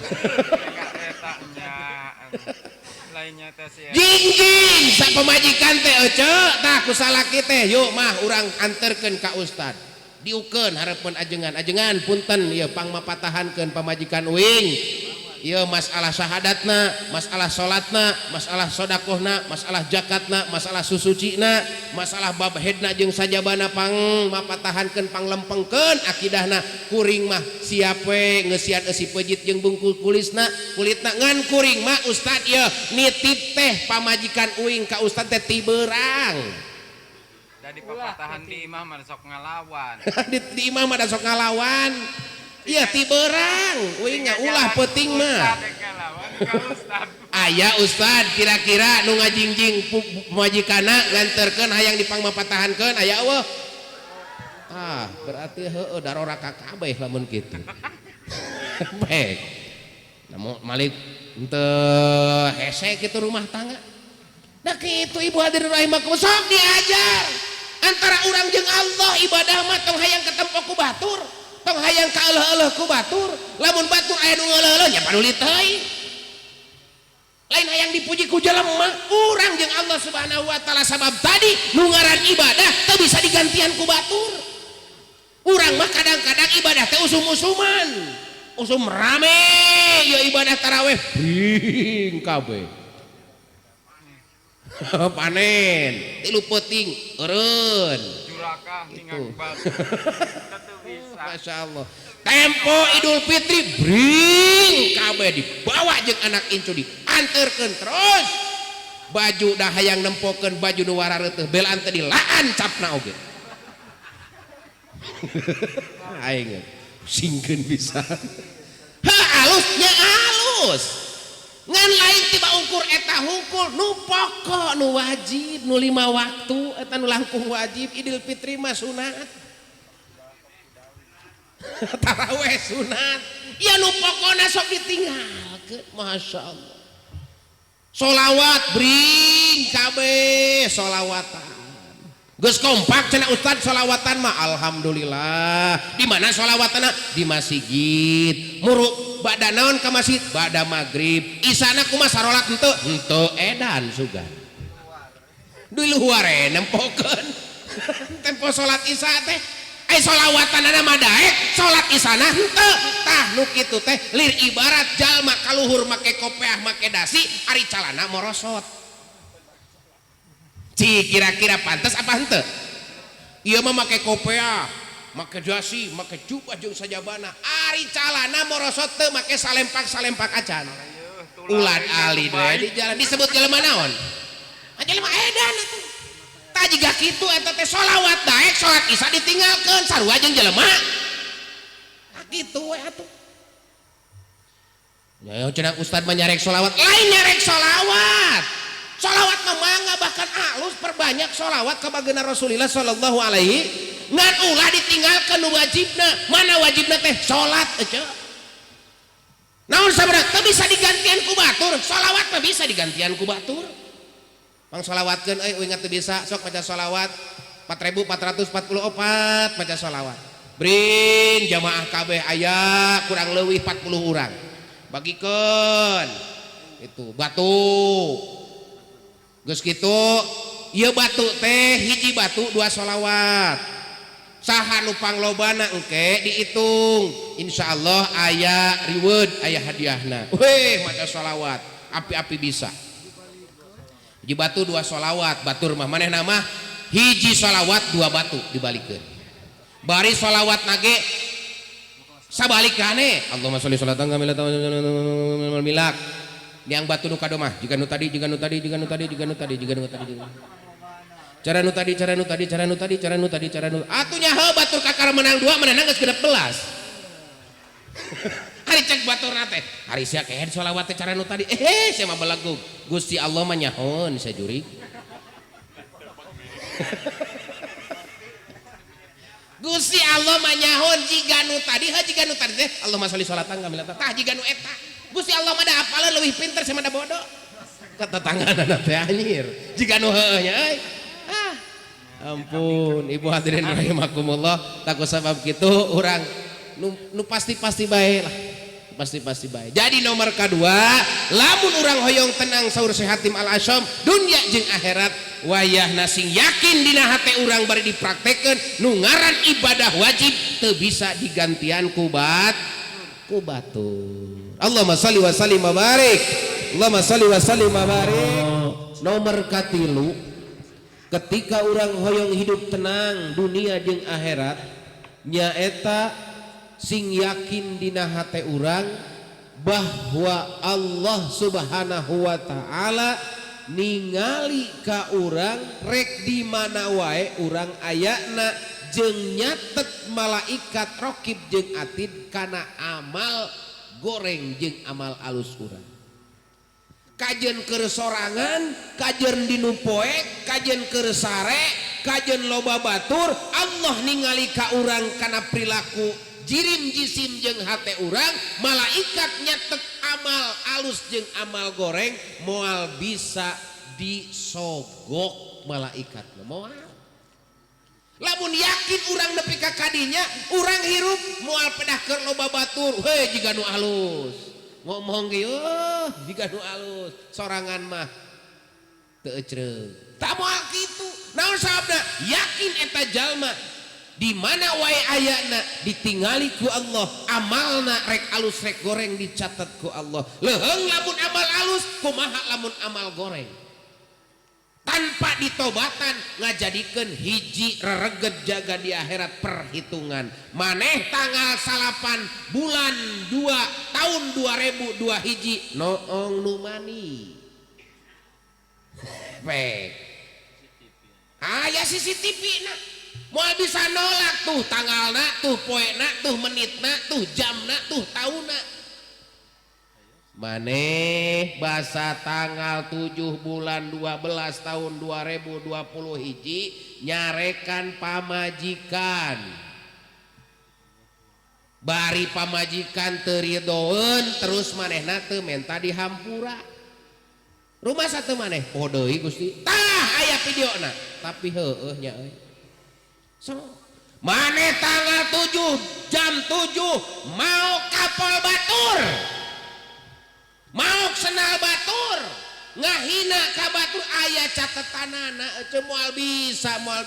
[SPEAKER 1] Jingjing sa pamajikan teh ece tah ku salaki teh yuk mah urang anterkeun ka ustad. Diukeun hareupeun ajengan. Ajengan punten ieu pangmapatahankeun pamajikan uing. Ieu masalah syahadatna, masalah salatna, masalah sodakohna, masalah jakatna, masalah susucina, masalah bab hedna jeung sajabana pangmapatahankeun panglempengkeun akidahna. Kuring mah siap we ngeusian eusi peujit jeung bungkul kulisna, kulitna ngan kuring mah ustad ieu nitip teh pamajikan uing ka ustad teh ti beurang.
[SPEAKER 4] Dari papatahan di imah mah sok ngalawan.
[SPEAKER 1] Di imah mah sok ngalawan. Iya ti beurang uing nya ulah peuting mah. Aya ustad kira-kira nu ngajingjing pamajikanna nganterkeun hayang dipangmapatahankeun aya eueuh. Ah, berarti heueuh darora ka kabeh lamun kitu. Baik. Namun malik henteu hese kitu rumah tangga. Nah kitu ibu hadirin rahimakumullah sok diajar. Antara urang jeung Allah ibadah mah tong hayang katempo ku batur. Tong hayang ka euleuh-euleuh ku batur. Lamun batur aya nu ngeuleuh-euleuh nya paduli teuing. Lain hayang dipuji ku jelema, urang jeung Allah Subhanahu wa taala sabab tadi nu ngaran ibadah teu bisa digantian ku batur. Urang mah kadang-kadang ibadah teh usum-usuman. Usum rame ieu ibadah taraweh bring kabeh. Panen tilu peuting eureun.
[SPEAKER 4] Jurakah
[SPEAKER 1] gitu.
[SPEAKER 4] Bisa.
[SPEAKER 1] Masya Allah. Tempo Idul Fitri bring kabeh dibawa jeung anak incu dianterkeun terus. Baju dah hayang nempokeun baju nu warareutuh belaan teh dilaan capna oge. Aing singkeun bisa. Ha alusnya alus. Ngan lain tiba ukur eta hungkul nu pokok nu wajib nu 5 waktu eta nu langkung wajib. Idul Fitri mah sunat. Taraweh sunat. Ya nu pokona sok ditinggalkeun. Masya Allah. Solawat bring kabeh solawatan. Geus kompak cenah ustad solawatan mah alhamdulillah. Di mana solawatanna? Di masjid. Muruk bada naon ka masjid? Bada maghrib. Isana kumaha sarolat henteu? Henteu edan sugan. Di luar nempokeun. Tempo salat isya teh. Ai solawatanana mah daek, salat isana henteu. Tah nu kitu teh lir ibarat jalma kaluhur make kopeah make dasi ari calana morosot. Ci kira-kira pantas apa henteu? Ieu mah make kopeah, make dasi, make jubah jeung sajabana. Ari calana morosot teu make salempak-salempak acan. Ulan ali deui di jalan disebut jelema naon? Jelema edan atuh. Tah jiga kitu eta teh sholawat daek salat isya ditinggalkeun sarua jeung jelema. Tah kitu we atuh. Ya cenah ustad mah nyarek sholawat, lain nyarek sholawat. Sholawat mah mangga bahkan alus perbanyak sholawat ka bageuna Rasulillah sallallahu alaihi ngan ulah ditinggalkeun nu wajibna. Mana wajibna teh salat ece. Naon sabaraha teu bisa digantian ku batur, sholawat mah bisa digantian ku batur. Pang sholawatkeun euy uing teu bisa sok maca sholawat 4444 maca sholawat. Bring jamaah kabeh aya kurang leuwih 40 urang. Bagikeun itu batu. Geus kitu ieu batu teh hiji batu 2 sholawat. Saha nu panglobana engke dihitung insyaallah aya reward aya hadiahna. Weh maca sholawat api-api bisa. Hiji batu 2 sholawat batur mah manehna mah hiji sholawat 2 batu dibalikeun. Bari sholawat nage sabalikane Allahumma sholli sholatan kamilatan milak. Yang batu nu kado mah jiga nu tadi jiga nu tadi jiga nu tadi jiga nu tadi jiga nu tadi cara nu tadi cara nu tadi cara nu tadi cara nu tadi cara nu atuh nya heuh batur kakara menang 2 menang geus 16. Hari cek baturna teh, hari sia kehed sholawat teh cara nu tadi. Sia mah belegug. Gusti Allah mah nyahoeun sia jurig. Gusti Allah mah nyahoeun jiga nu tadi, heuh jiga nu tadi teh Allahumma sholli sholatan kamilatan. Tah jiga nu eta. Gusti Allah mah da apaleun leuwih pinter sia mah da bodoh. Ketetanganana teh anjir. Jiga nu heueuh nya euy. Ah. Ampun, ibu hadirin rahimakumullah, tak sabab kitu urang nu pasti-pasti bae lah. Pasti-pasti bae. Jadi nomor kedua, lamun urang hoyong tenang saur Syekh Hatim Al-Asham, dunia jeung akhirat wayahna sing yakin dina hate urang bari dipraktekeun nu ngaran ibadah wajib teu bisa digantian ku ku batur. Allahumma shalli wa sallim wa barik. Allahumma shalli wa sallim wa barik. Nomor katilu, ketika urang hoyong hidup tenang dunia jeung akhirat nyaeta sing yakin dina hate urang bahwa Allah Subhanahu wa taala ningali ka urang rek di mana wae urang ayana jeung nyatet malaikat raqib jeung atid kana amal goreng jeung amal alus urang. Kajen keur sorangan, kajen dinu poek, kajen keur sare, kajen loba batur, Allah ningali ka urang kana perilaku jirim jisim jeung hate urang, malaikat nyatet amal alus jeung amal goreng moal bisa disogok malaikat moal. Lamun yakin urang nepi ka kadinya, urang hirup moal pedah keur loba batur, heuh jiga nu alus. Ngomong ge eueuh jiga nu alus, sorangan mah teu ecreug. Tak moal kitu. Naon sababna? Yakin eta jalma di mana wae ayana ditingali ku Allah, amalna rek alus rek goreng dicatat ku Allah. Leuheung lamun amal alus, kumaha lamun amal goreng? Tanpa ditobatan ngajadikeun hiji rereget jaga di akhirat perhitungan. Maneh tanggal 9 bulan 2 tahun 2002 hiji noong nu mani. Pek. Aya CCTV na. Moal bisa nolak tuh tanggalna, tuh poena, tuh menitna, tuh jamna, tuh taunna. Maneh basa tanggal 7 bulan 12 tahun 2020 hiji nyarekan pamajikan. Bari pamajikan teu ridoeun terus manehna teu menta dihampura. Rumah satu maneh poho deui Gusti. Tah aya videona, tapi heueuh nya euy. So, maneh tanggal 7 jam 7 mau kapal batur. Maok senal batur, ngahina ka batur aya catetanana ece moal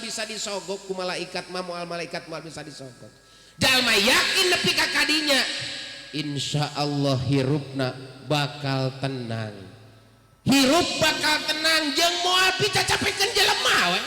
[SPEAKER 1] bisa disogok ku malaikat mah, moal malaikat moal bisa disogok. Jalma yakin nepi ka kadinya, insyaallah hirupna bakal tenang. Hirup bakal tenang jeung moal picacapekeun jelema we.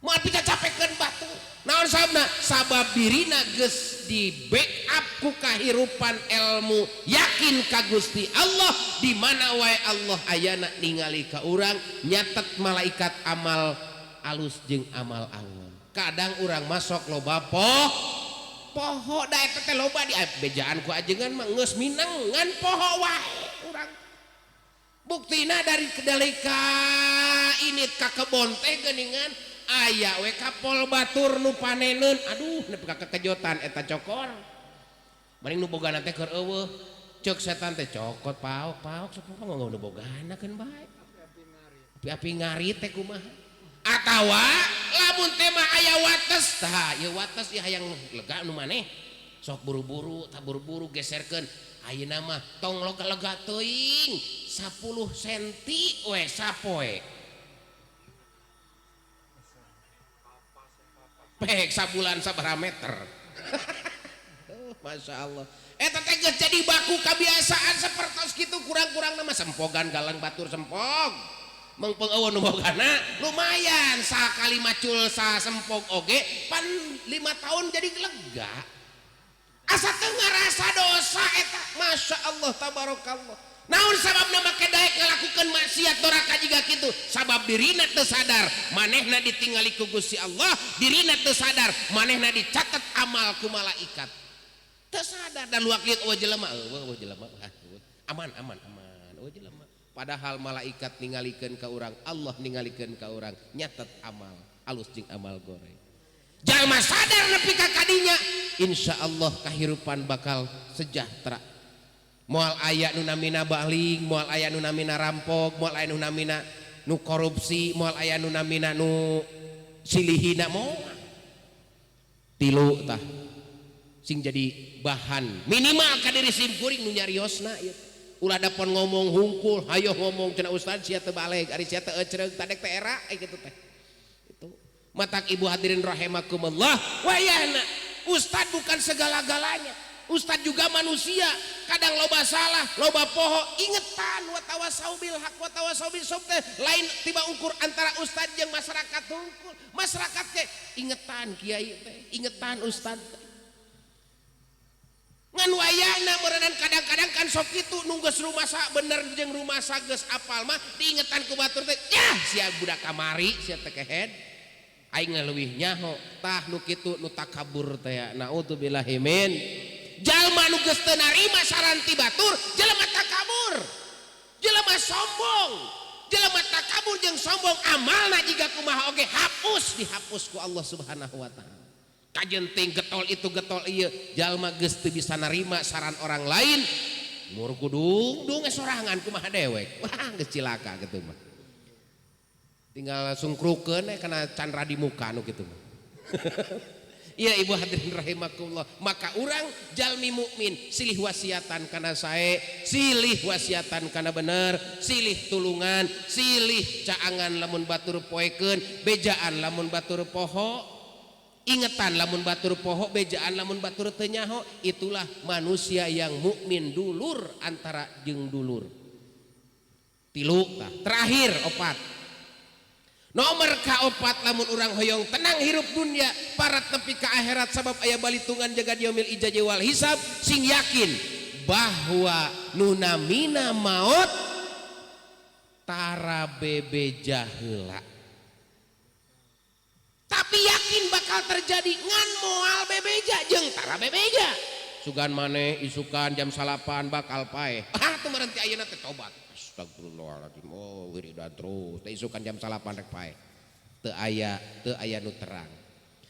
[SPEAKER 1] Moal picacapekeun batur. Naon sababna? Sabab dirina geus di backup ku kahirupan ilmu yakin ka Gusti Allah di mana wae Allah ayana ningali ka urang nyatet malaikat amal alus jeung amal awon. Kadang urang masuk loba poho da eta teh loba di bejaan ku ajengan mah geus mineng ngan poho wae urang. Buktina dari ka init ka kebon teh geuningan aya we kapol batur nu paneneun, aduh nepi ka kekejotan eta cokor. Mending nu bogana teh keur eueuh. Ceuk setan teh cokot paok-paok sok ngomong nu bogana keun bae. Api-api ngarit teh kumaha? Atawa lamun teh mah aya wates, tah ieu wates ieu hayang lega nu maneh. Sok buru-buru, tah buru-buru geserkeun. Ayeuna mah tong lega-lega teuing, 10 senti we sapoe. Pek sabulan sabaraha meter. Masya Allah. Eta teh geus jadi baku kebiasaan sapertos kitu kurang-kurang nama sempogan galang batur sempog. Mengpeng eueuh nu bogana lumayan sakali macul sa sempog oge pan 5 tahun jadi lega. Asa teu ngarasa dosa eta. Masya Allah tabarakallah. Naon sababna make daek ngalakukeun maksiat doraka jiga kitu? Sabab dirina teu sadar manehna ditingali ku Gusti Allah, dirina teu sadar manehna dicatat amal ku malaikat. Teu sadar dan luak lieu eueuh jelema, eueuh jelema, aman aman aman, eueuh jelema. Padahal malaikat ningalikeun ka urang, Allah ningalikeun ka urang, nyatet amal alus jeung amal goreng. Jalma sadar nepi ka kadinya, insyaallah kahirupan bakal sejahtera. Moal aya nu namina baling, moal aya nu namina rampok, moal aya nu namina nu korupsi, moal aya nu namina nu silihina moal. Tilu tah sing jadi bahan minimal ka diri sim kuring nu nyariosna ieu. Ulah dapon ngomong hungkul, hayo ngomong cenah ustad sia teu baleg, ari sia teu ecreug, tadek teh era kitu teh. Itu matak ibu hadirin rahimakumullah, wayahna ustad bukan segala-galanya. Ustad juga manusia, kadang loba salah, loba poho, ingetan wa tawasau bil haq wa tawasau bis sabr teh lain tiba ukur antara ustad jeung masyarakat hungkul. Masyarakat teh ingetan kiai teh, ingetan ustad teh. Ngan wayahna meureunan kadang-kadang kan sok kitu nu geus rumasa bener jeung rumasa geus apal mah diingetan ku batur teh, yah sia budak kamari sia teh kehed. Aing leuwih nyaho tah nu kitu nu takabur teh, naudzubillahi min. Jalma nu geus teu narima saran ti batur, jelema takabur, jelema sombong, jelema takabur jeung sombong amalna jiga kumaha oge hapus, dihapus ku Allah Subhanahu wa taala. Kajenting getol itu getol ieu, jalma geus teu bisa narima saran orang lain, mur kudung dung sorangan kumaha dewek. Wah geus cilaka kitu mah. Tinggal sungkrukeun kana candra di muka nu kitu mah. Iya ibu hadirin rahimakumullah, maka urang jalmi mukmin silih wasiatan kana sae, silih wasiatan kana bener, silih tulungan, silih caangan lamun batur poekeun, bejaan lamun batur poho, ingetan lamun batur poho, bejaan lamun batur teu nyaho. Itulah manusia yang mukmin dulur antara jeung dulur. Tilu tah, terakhir opat. Nomor kaopat lamun urang hoyong tenang hirup dunia parat nepi ka akhirat sabab aya balitungan jaga yaumil ijaji wal hisab, sing yakin bahwa nu namina maot tara bebeja heula, tapi yakin bakal terjadi ngan moal bebeja jeung tara bebeja. Sugan maneh isukan jam 9 bakal paeh, ah teu merenti ayeuna teh tobat. Astagfirullahaladzim, oh wiridan terus teh isukan jam 9 rek paeh. Teu aya nu terang.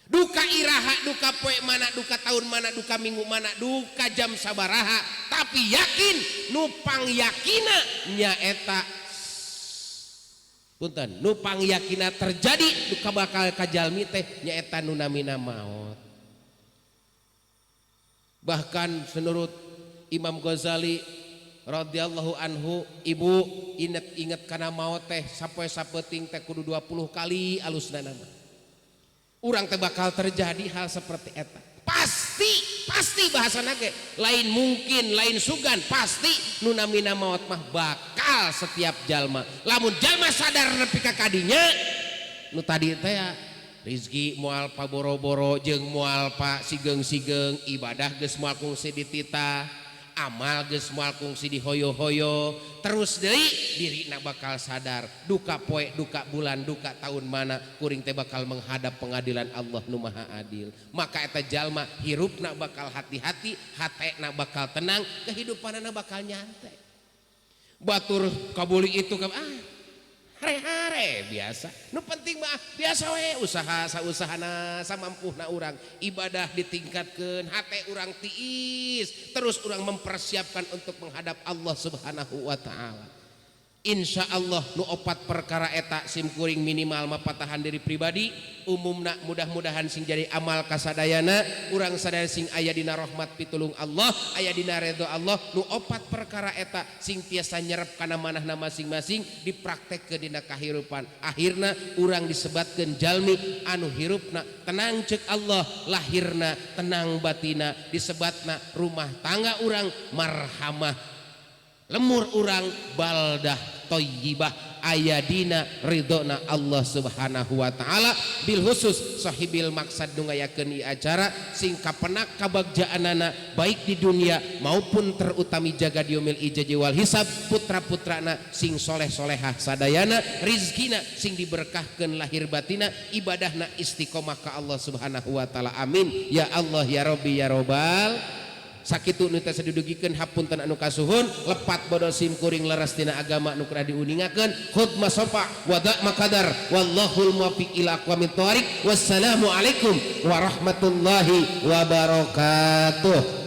[SPEAKER 1] Duka iraha, duka poe mana, duka tahun mana, duka minggu mana, duka jam sabaraha, tapi yakin nu pangyakina nyaeta punten, nu pangyakina terjadi duka bakal kajalmi teh nyaeta nu namina maot. Bahkan menurut Imam Ghazali radhiyallahu anhu, ibu inget-inget kana maot teh sapoe sapeuting teh kudu 20 kali alusna nama. Urang teh bakal terjadi hal seperti eta. Pasti, pasti bahasana ge lain mungkin, lain sugan, pasti nu namina maot mah bakal setiap jalma. Lamun jalma sadar nepi ka kadinya nu tadi teh ya, rizki moal paboro-boro jeung moal pa sigeng-sigeng, ibadah geus moal kungsi dititah, amal geus moal kungsi dihoyo-hoyo, terus deui dirina bakal sadar duka poe, duka bulan, duka tahun mana kuring teh bakal menghadap pengadilan Allah nu Maha Adil. Maka eta jalma hirupna bakal hati-hati, hatena bakal tenang, kehidupanna bakal nyantai. Batur kabuli itu hare-hare biasa, nu penting mah biasa we usaha sausahana samampuhna urang, ibadah ditingkatkeun, hate urang tiis, terus urang mempersiapkan untuk menghadap Allah Subhanahu wa taala. Insya Allah nu opat perkara eta sim kuring minimal mapatahan diri pribadi, umumna mudah-mudahan sing jadi amal kasadayana, urang sadaya sing aya dina rahmat pitulung Allah, aya dina redho Allah. Nu opat perkara eta sing tiasa nyerep kana manahna masing-masing dipraktekkeun dina kahirupan. Akhirna urang disebatkeun jalmi anu hirupna tenang ceuk Allah, lahirna tenang batina, disebatna rumah tangga urang marhamah, lemur urang baldah thayyibah, aya dina ridhona Allah Subhanahu wa taala. Bil khusus sahibil maksad nu ngayakeun ieu acara sing kapenak kabagjaanana baik di dunia maupun terutami jaga yaumil ijaji wal hisab, putra-putrana sing soleh-solehah sadayana, rizkina sing diberkahkeun lahir batina, ibadahna istiqomah ka Allah Subhanahu wa taala. Amin ya Allah ya Rabbi ya Robbal. Sakitu nu teh didugikeun, hapunten anu kasuhun, lepat bodoh sim kuring, leres tina agama nu kudu diuningakeun. Khudz masofa wa da' makadar, wallahul muwaffiq ila aqwamit thoriq. Wassalamualaikum warahmatullahi wabarakatuh.